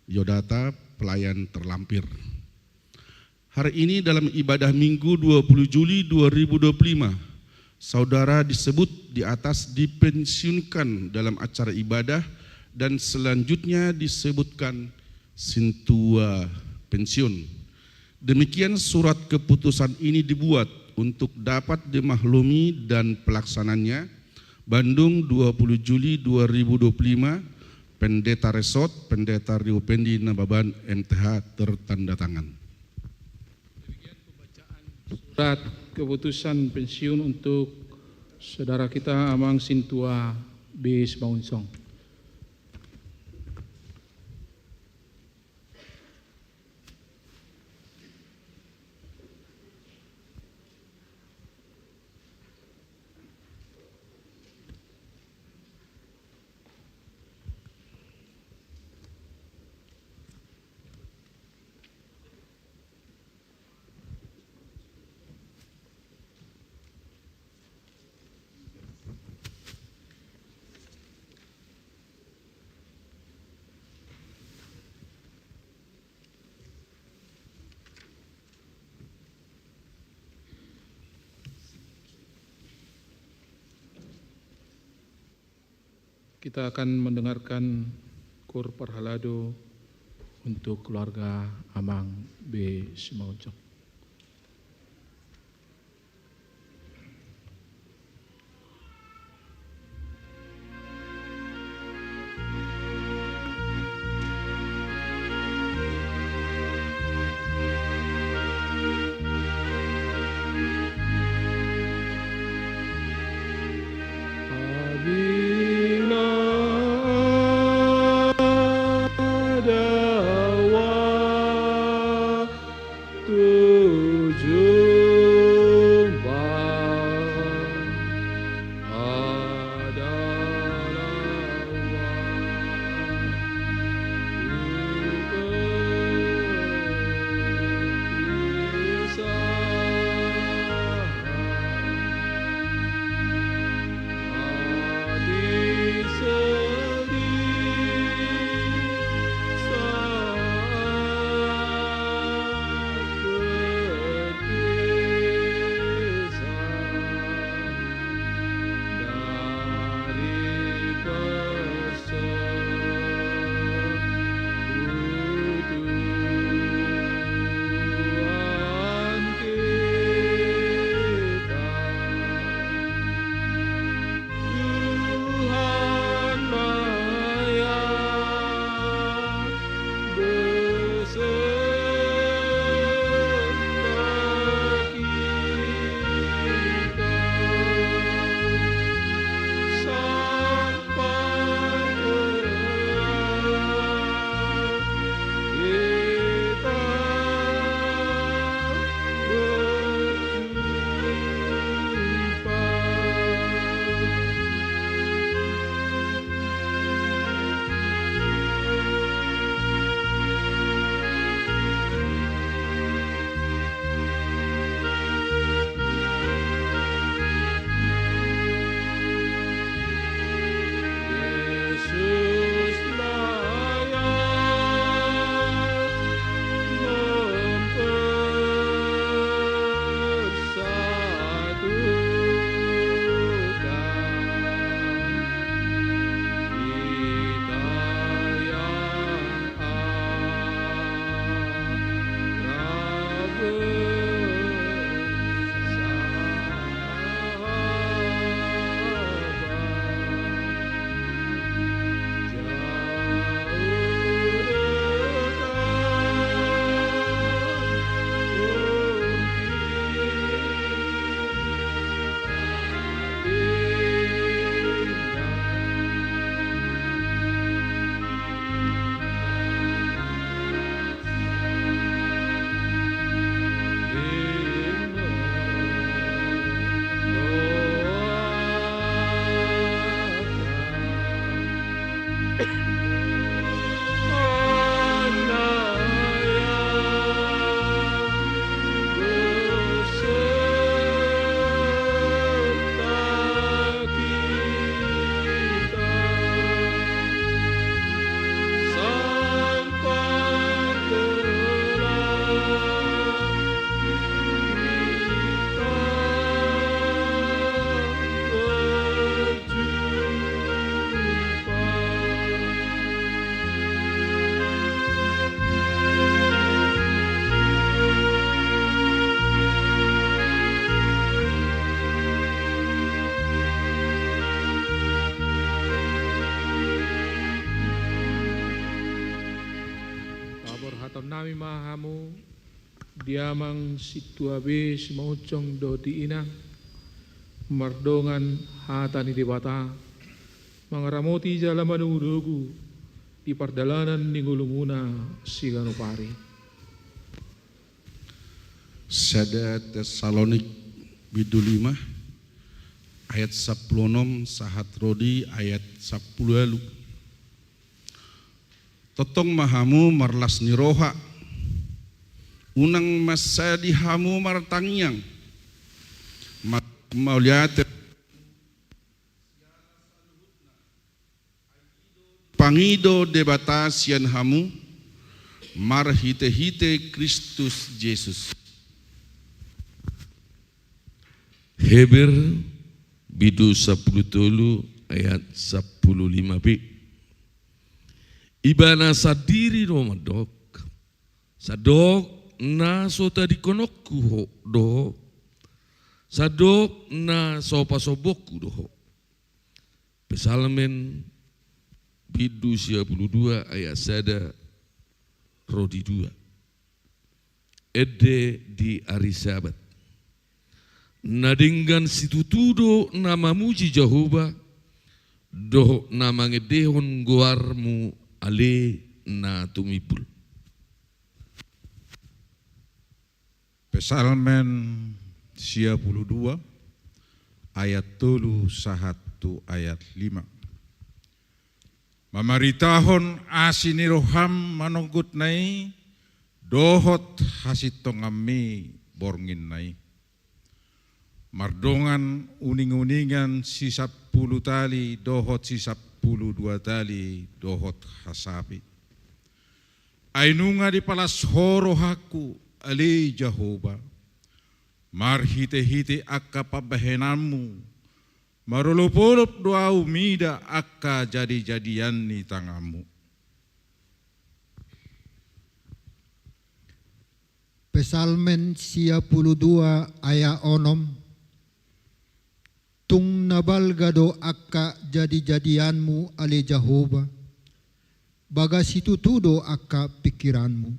Biodata pelayan terlampir. Hari ini dalam ibadah Minggu dua puluh Juli dua ribu dua puluh lima, saudara disebut di atas dipensiunkan dalam acara ibadah dan selanjutnya disebutkan sintua pensiun. Demikian surat keputusan ini dibuat untuk dapat dimaklumi dan pelaksananya Bandung dua puluh Juli dua ribu dua puluh lima, Pendeta Resort, Pendeta Rio Pendi Nababan M T H tertanda tangan. Demikian pembacaan surat keputusan pensiun untuk saudara kita Amang Sintua B Simangunsong. Kita akan mendengarkan Koor Parhalado untuk keluarga Amang B Simangunsong. Nami ma hamu di amang sintua be simanjujung dohot di inang, mardongan hata ni Debata, mangaramoti jala manogunogu di pardalanan ni ngolumuna siganup ari. Sada Tesalonik bindu lima ayat sampulu onom sahat ro di ayat sampulu ualu. Tongtong ma hamu marlas ni roha. Unang mansadi hamu martangiang. Ma-, mauliate pangido Debata sian hamu marhitehite Kristus Jesus. Heber bindu sampulu tolu ayat sampulu lima b. Ibana sandiri do mandok, sandok na so tadingkononku ho do ho, sandok na so pasombonku do ho. Psalmen bindu sia pulu dua ayat sada ro di dua. Ende di ari Sabat. Na denggan situtu do na mamuji Jahowa, dohot na mangendehon goarmu ale na tumimbul. Psalmen sia pulu dua ayat tolu sahat tu ayat lima. Mamaritahon asi ni roham manonggot na i, dohot hasintonganmi borngin na i. Mardongan uninguningan sisampulu tali dohot sisampulu dua tali dohot hasapi. Ai nunga dipalas ho rohangku, ale Jahowa, marhitehite angka pambahenanmu, marolopolop do ahu mida angka jadijadian ni tanganmu. Psalmen sia pulu dua ayat onom. Tung na balga do angka jadijadianmu ale Jahowa, bagas situtu do angka pingkiranmu.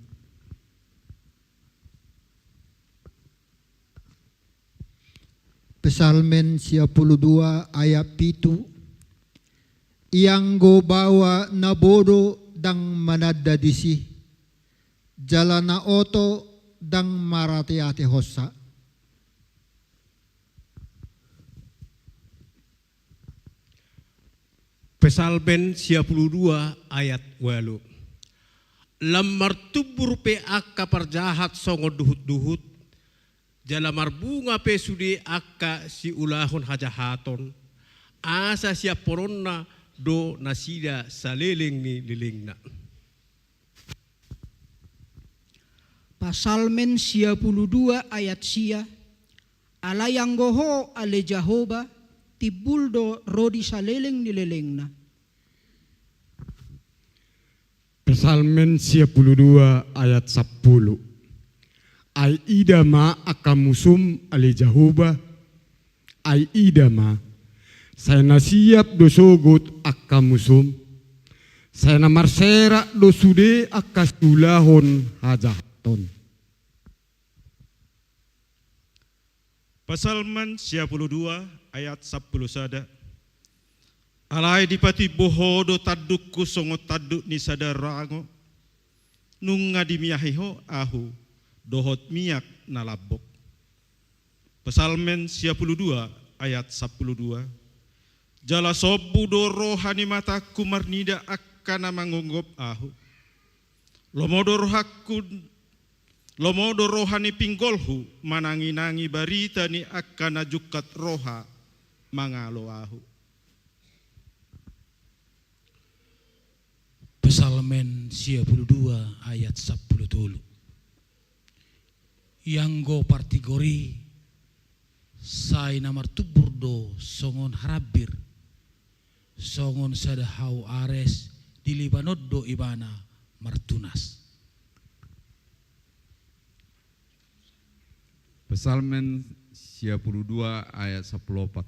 Psalmen sia pulu dua ayat pitu. Ianggo baoa na bodo ndang mananda disi, jala na oto ndang marateatehonsa. Psalmen sia pulu dua ayat ualu. Lam martumbur pe angka parjahat songon duhutduhut, jala marbunga pe sude angka siulahon hajahaton, asa siamporonna do nasida saleleng ni lelengna. Psalmen sia pulu dua ayat sia. Alai anggo Ho ale Jahowa, timbul do rodi saleleng ni lelengna. Psalmen sia pulu dua ayat sampulu. Ai ida ma angka musum ale Jahowa, ai ida ma. Sai na siap do sogot angka musum, sai na marserak do sude angka siulahon hajahaton. Psalmen sia pulu dua ayat sampulu sada. Alai dipatimbo Ho do tandukku songon tanduk ni sada rango, nunga dimiahi Ho ahu dohot miak na lambok. Psalmen sia pulu dua ayat sampulu dua. Jala sombu do roha ni matangku marnida angka na mangonggop ahu. Lomo do rohangku, lomo do roha ni pinggolhu mananginangi barita ni angka na jungkat roha mangalo ahu. Psalmen sia pulu dua ayat sampulu tolu. Ianggo partigor i sai na martumbur do songon harambir, songon sada hau ares di Libanon do ibana martunas. Psalmen sia pulu dua ayat sampulu opat.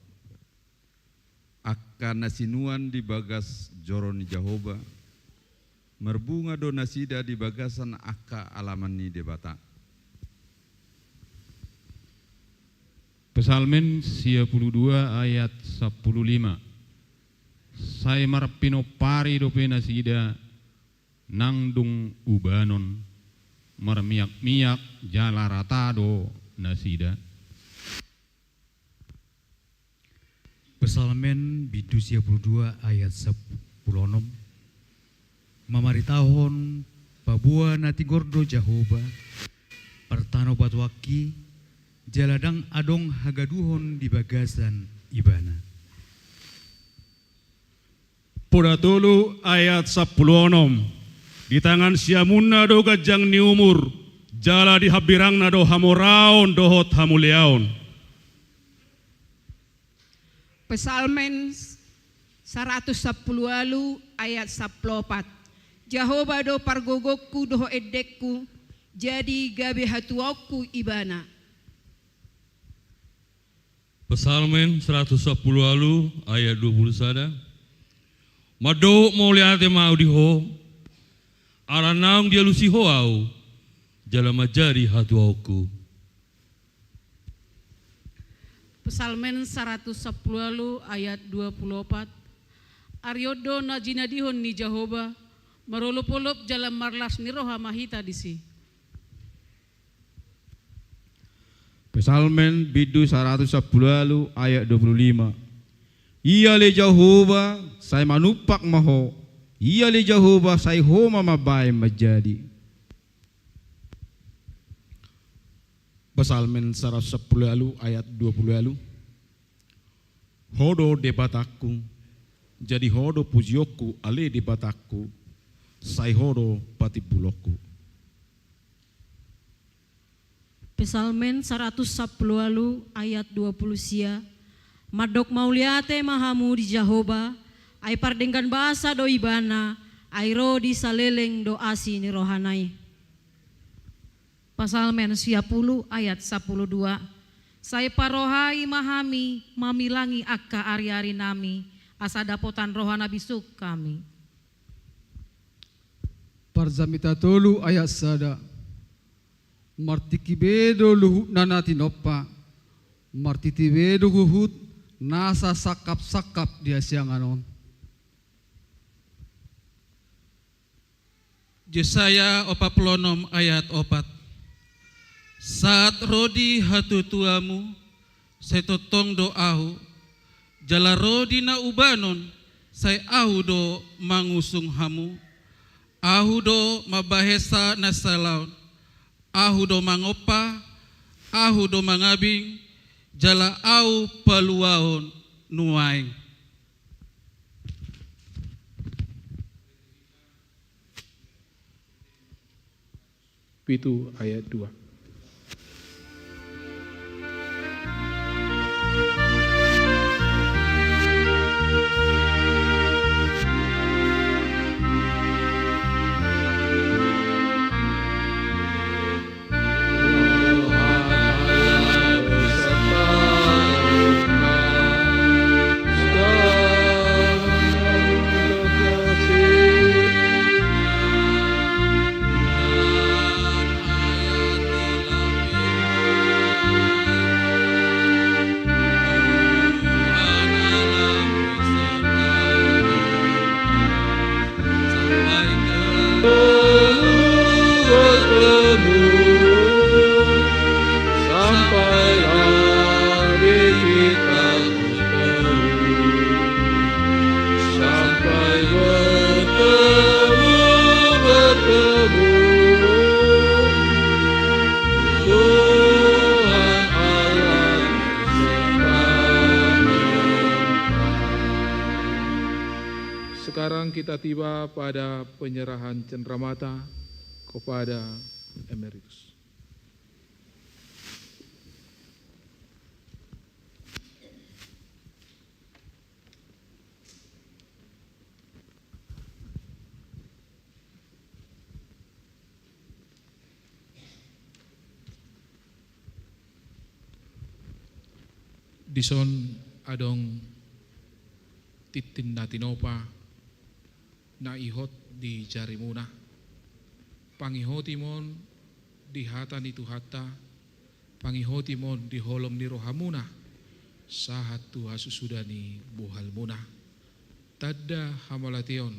Angka na sinuan di bagas joro ni Jahowa, Marbunga do nasida di bagasan angka alaman ni Debata. Psalmen sia pulu dua ayat sampulu lima. Sai marpinompari dope nasida nang dung ubanon, marmiak-miak jala rata do nasida. Psalmen bindu sia pulu dua ayat sampulu onom. Mamaritahon paboa na tigor do Jahowa, partano batuanki, jala ndang adong hagaduhon di bagasan Ibana. Poda tolu ayat sampulu onom. Di tangan siamunna do ganjang ni umur, jala di hambirangna do hamoraon dohot hamuliaon. Psalmen saratus sampulu ualu ayat sampulu opat. Jahowa do pargogongku dohot endengku, jadi gabe hatuaonku Ibana. Psalmen saratus sampulu ualu ayat dua pulu sada. Mandok mauliate ma ahu di Ho, ala naung dialusi Ho ahu, jala manjadi hatuaonku. Psalmen saratus sampulu ualu ayat dua pulu opat. Ari on do na jinadihon ni Jahowa, marolop-olop jala marlas ni roha ma hita disi. Psalmen bindu saratus sampulu ualu ayat dua pulu lima. Ia ale Jahowa, sai manumpak ma Ho, ia ale Jahowa, sai Ho ma mambahen manjadi. Psalmen saratus sampulu ualu ayat dua pulu ualu. Ho do Debatangku, jadi Ho do pujionku ale Debatangku, sai Ho do patimbulonku. Psalmen saratus sampulu ualu ayat dua pulu sia. Mandok mauliate ma hamu di Jahowa, ai pardenggan basa do Ibana, ai ro di saleleng do asi ni rohana i. Psalmen sia pulu ayat sampulu dua. Sai parohai ma hami mamilangi angka ari-arinami, asa dapotan roha na bisuk hami. Parjamita tolu ayat sada. Martingki be do luhutna na tinompa, martiti be do huhut nasa sangkap-sangkap di hasiangan on. Jesaya opat pulu onom ayat opat. Saat ro di hatuatuamu, sai tongtong do Ahu, jala ro di na ubanon, sai Ahu do mangusung hamu. Ahu do mambahesa na salaon, Ahu do mangompa, Ahu do mangabing, jala Ahu paluaon nuaeng. Pitu ayat dua. Bertemu sampai hari kita bertemu, sampai bertemu, bertemu. Tuhan Allah sekarang. Sekarang kita tiba pada penyerahan cenderamata kepada Emeritus. Dison adong tintin na tinopa na ihot di jarimuna. Pangihotimon di hata ni Tuhanta, pangihotimon di holong ni rohamuna, sahat tu hasusuda ni bohalmuna. Tanda hamauliateon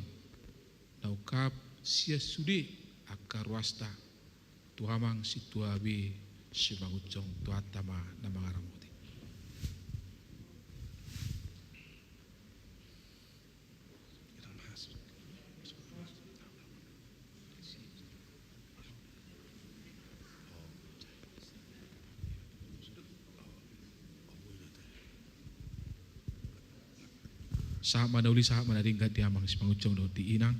na ungkap sian sude angka ruasta, tu Amang Sintua be Simanjunjung, Tuhanta ma na mangaramoti. Sahat ma na uli, sahat ma na denggan di Amang Simanjunjung dohot di Inang,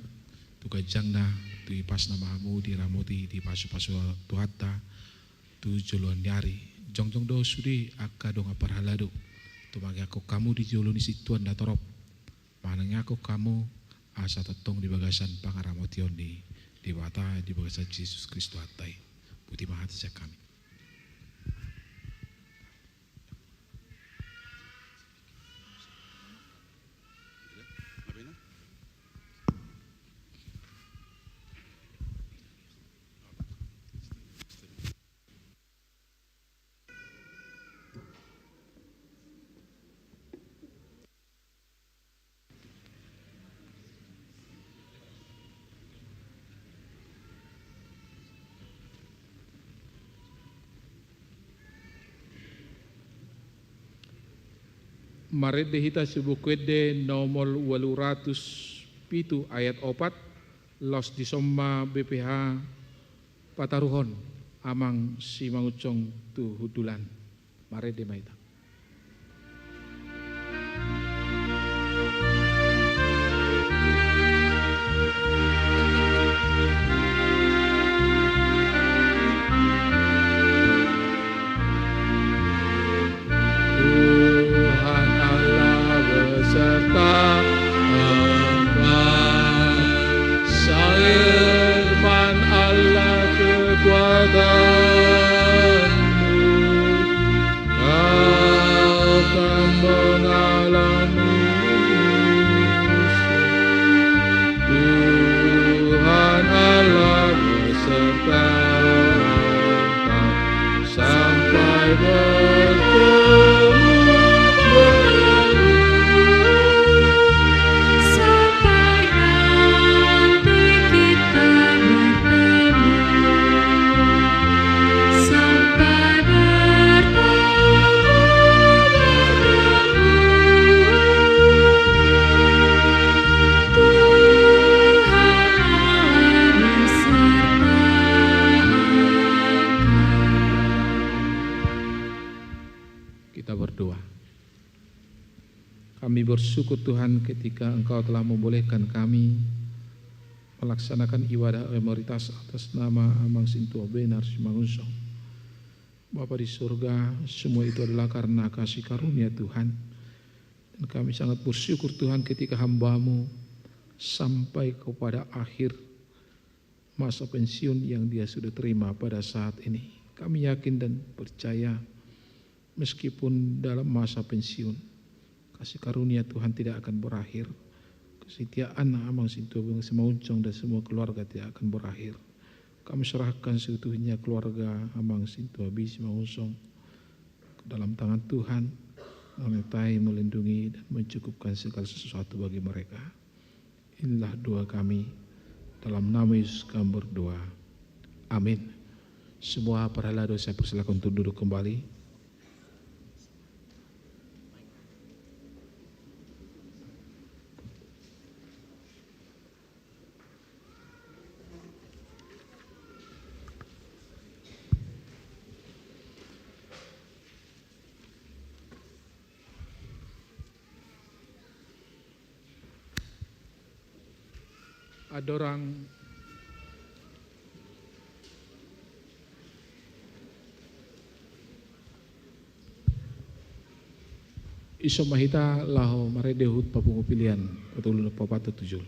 tu ganjangna, tu ipasna ma hamu diramoti, dipasupasu Tuhanta tu joloan ni ari. Jongjong do sude angka dongan parhalado, tumangiangkon hamu di jolo ni sintua na torop, manangiangkon hamu asa tongtong di bagasan pangaramotion ni Debata di bagasan Jesus Kristus Tuhanta i. Boti ma hata sian hami. Marende hita sian Buku Ende nomor ualu ratus pitu ayat opat, laos dison ma B P H pataruhon Amang Simanjunjung tu hundulan. Marende ma hita. Tuhan Allah beserta engkau. Sang Firman Allah kekuatanmu. Kau akan mengalahkan musuh. Tuhan Allah beserta engkau sampai bertemu dengan Sampai nanti kita bertemu, sampai bertemu, bertemu. Tuhan Allah beserta engkau. Kita berdoa. Kami bersyukur, Tuhan, ketika Engkau telah membolehkan kami melaksanakan ibadah omertas atas nama Amang Sintua Benar Simanjunjung. Bapa di surga, semua itu adalah karena kasih karunia Tuhan. Dan kami sangat bersyukur, Tuhan, ketika hamba-Mu sampai kepada akhir masa pensiun yang dia sudah terima pada saat ini. Kami yakin dan percaya, meskipun dalam masa pensiun, kasih karunia Tuhan tidak akan berakhir. Kesetiaan Amang Sintua Benar Simanjunjung dan semua keluarga tidak akan berakhir. Kami serahkan seutuhnya keluarga Amang Sintua Benar Simanjunjung ke dalam tangan Tuhan, menyertai, melindungi, dan mencukupkan segala sesuatu bagi mereka. Inilah doa kami dalam nama Yesus kami berdoa. Amin. Semua parhalado saya persilakan untuk duduk kembali. Andorang i, ison ma hita laho marende hot papungu pilihan, patolu na paopat tu jolo.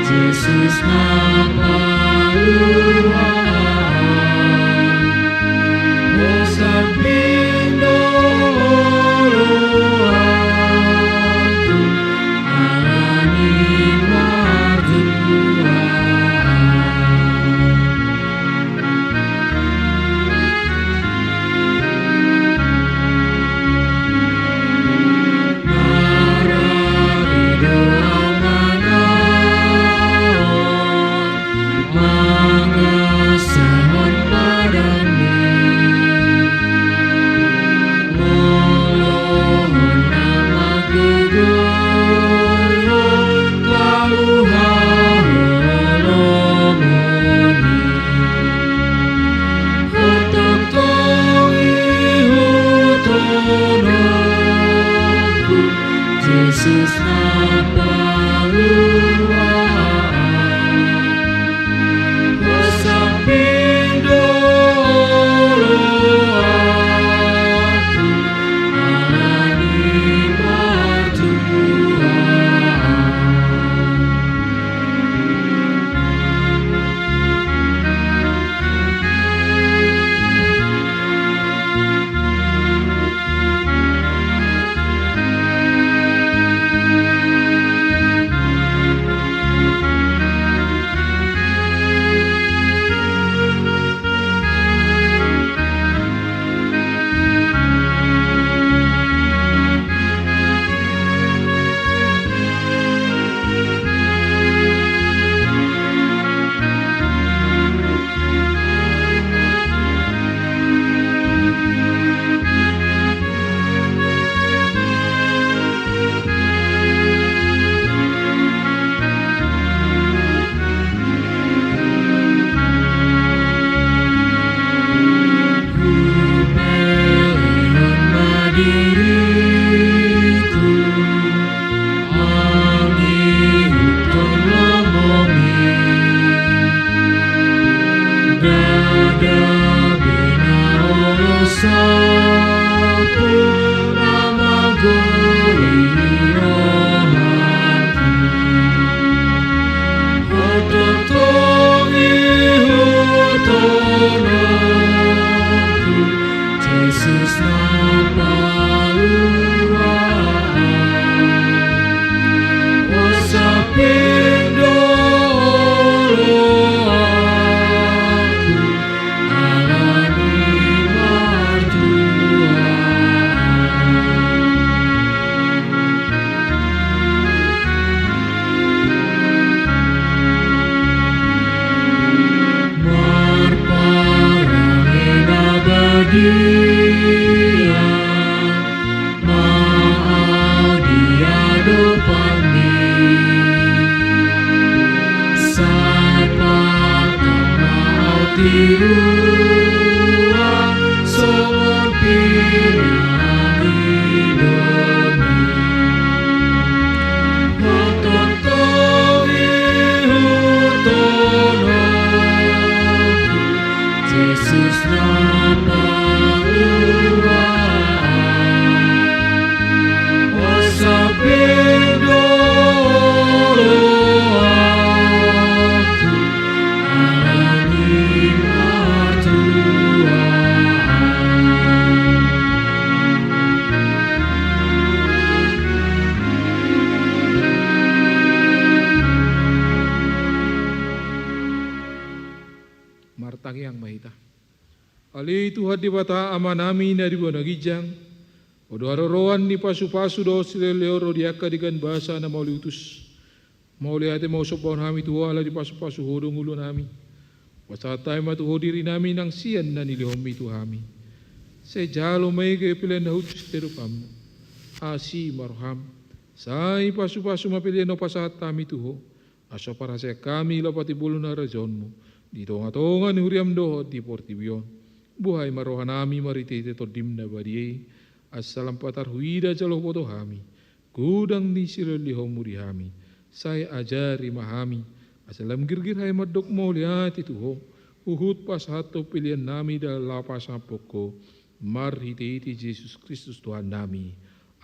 Jesus na paluaon, hosap pindo oloanku, ala ni marjuaon. Jesus na paluaon, hosap pindo oloanku, ala ni marjuaon. Hupelehon ma diriku mangihuthon lomomi. Ndada be na olo sampulna manggohi rohangku. Hototong ihuthon aku, Jesus na paluaon. Hosap pindo oloanku, ala ni marjuaon. Marparange na badia ma au di adopanmi. Sai patang ma au tiruan songon pinangidomi. Hototong ihuthon aku, Jesus na paluaon. Hosap pindo oloanku, ala ni marjuaon. Martangiang ma hita. Ale Tuhan Debata Amanami na di banua ginjang, Ho do haroroan ni pasupasu dohot silehonlehon ro di angka denggan basa na mauliutus. Mauliate ma husombahon hami tu Ho ala dipasupasu Ho do ngolunami. Pasahat hami ma tu Ho dirinami nang sian na nilehonMi tu hami. Sai jalo ma i gabe pelean na hushus di adopanMu. Asi ma rohaM. Sai pasupasu ma pelean na hupasahat hami tu Ho. Asa parhasean hami lao patimbulhon harajaonMu di tongatonga ni huriaM dohot di portibi on. Buhai ma rohanami marhitehite TondiM na badia i, asa lam patar huida jala huboto hami godang ni silehonlehonMu di hami. Sai ajari ma hami Asa lam girgir hami mandok mauliate tu Ho, huhut pasahathon pelean nami jala pasahathon Ho, marhitehite Jesus Kristus Tuhan nami.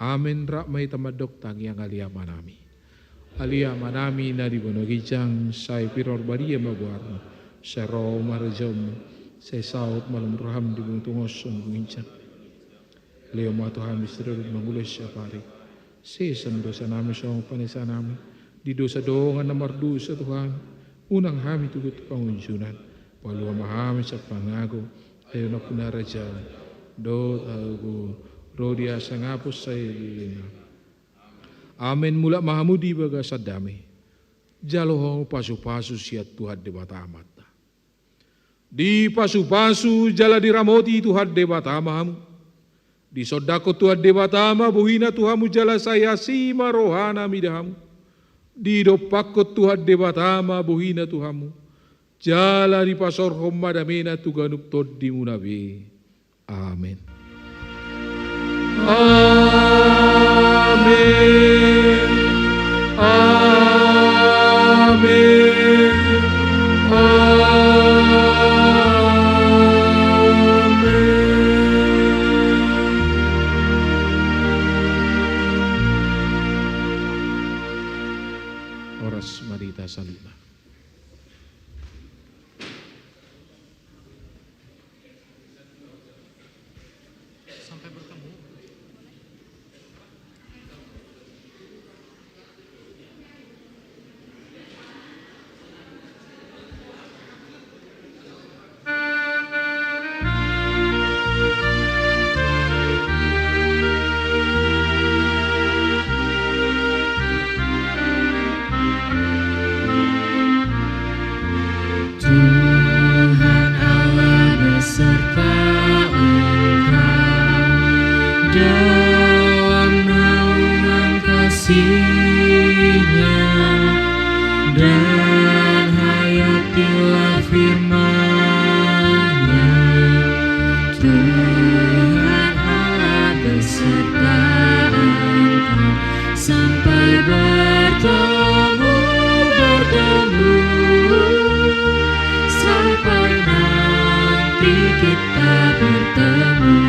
Amen. Rap ma hita mandok tangiang Ale Ama nami. Ale Ama nami na di banua ginjang, sai pinarbadia ma goarMu, sai ro ma harajaonMu, sai saut ma lomo ni rohaM di banua tonga on songon di banua ginjang. Lehon ma tu hami sadari on hangoluan siapari. Sesa ma dosa nami songon panesanami di dosa dongan na mardosa tu hami. Unang hami tubu tu pangunjunan. Palua ma hami sian pangago. Ai Ho do nampuna harajaon dohot hagogoon, ro di hasangapon saleleng. Amen. Mulak ma hamu di bagasan dame. Jalo hamu pasupasu sian Tuhan Debata Amanta. Dipasupasu jala diramoti Tuhan Debata ma hamu. Disondangkon Tuhan Debata ma bohiNa tu hamu jala sai asi ma rohaNa mida hamu. Didompakkon Tuhan Debata ma bohiNa tu hamu, jala dipasaorhon ma dameNa tu ganup tondimuna be. Amen. Amen. Amen. Amen. Horas ma di hita saluhutna. Tuhan Allah beserta engkau dalam naungan kasih-Nya, dan hayatilah firman-Nya. Tuhan Allah beserta engkau sampai bertemu, bertemu, sampai nanti kita bertemu.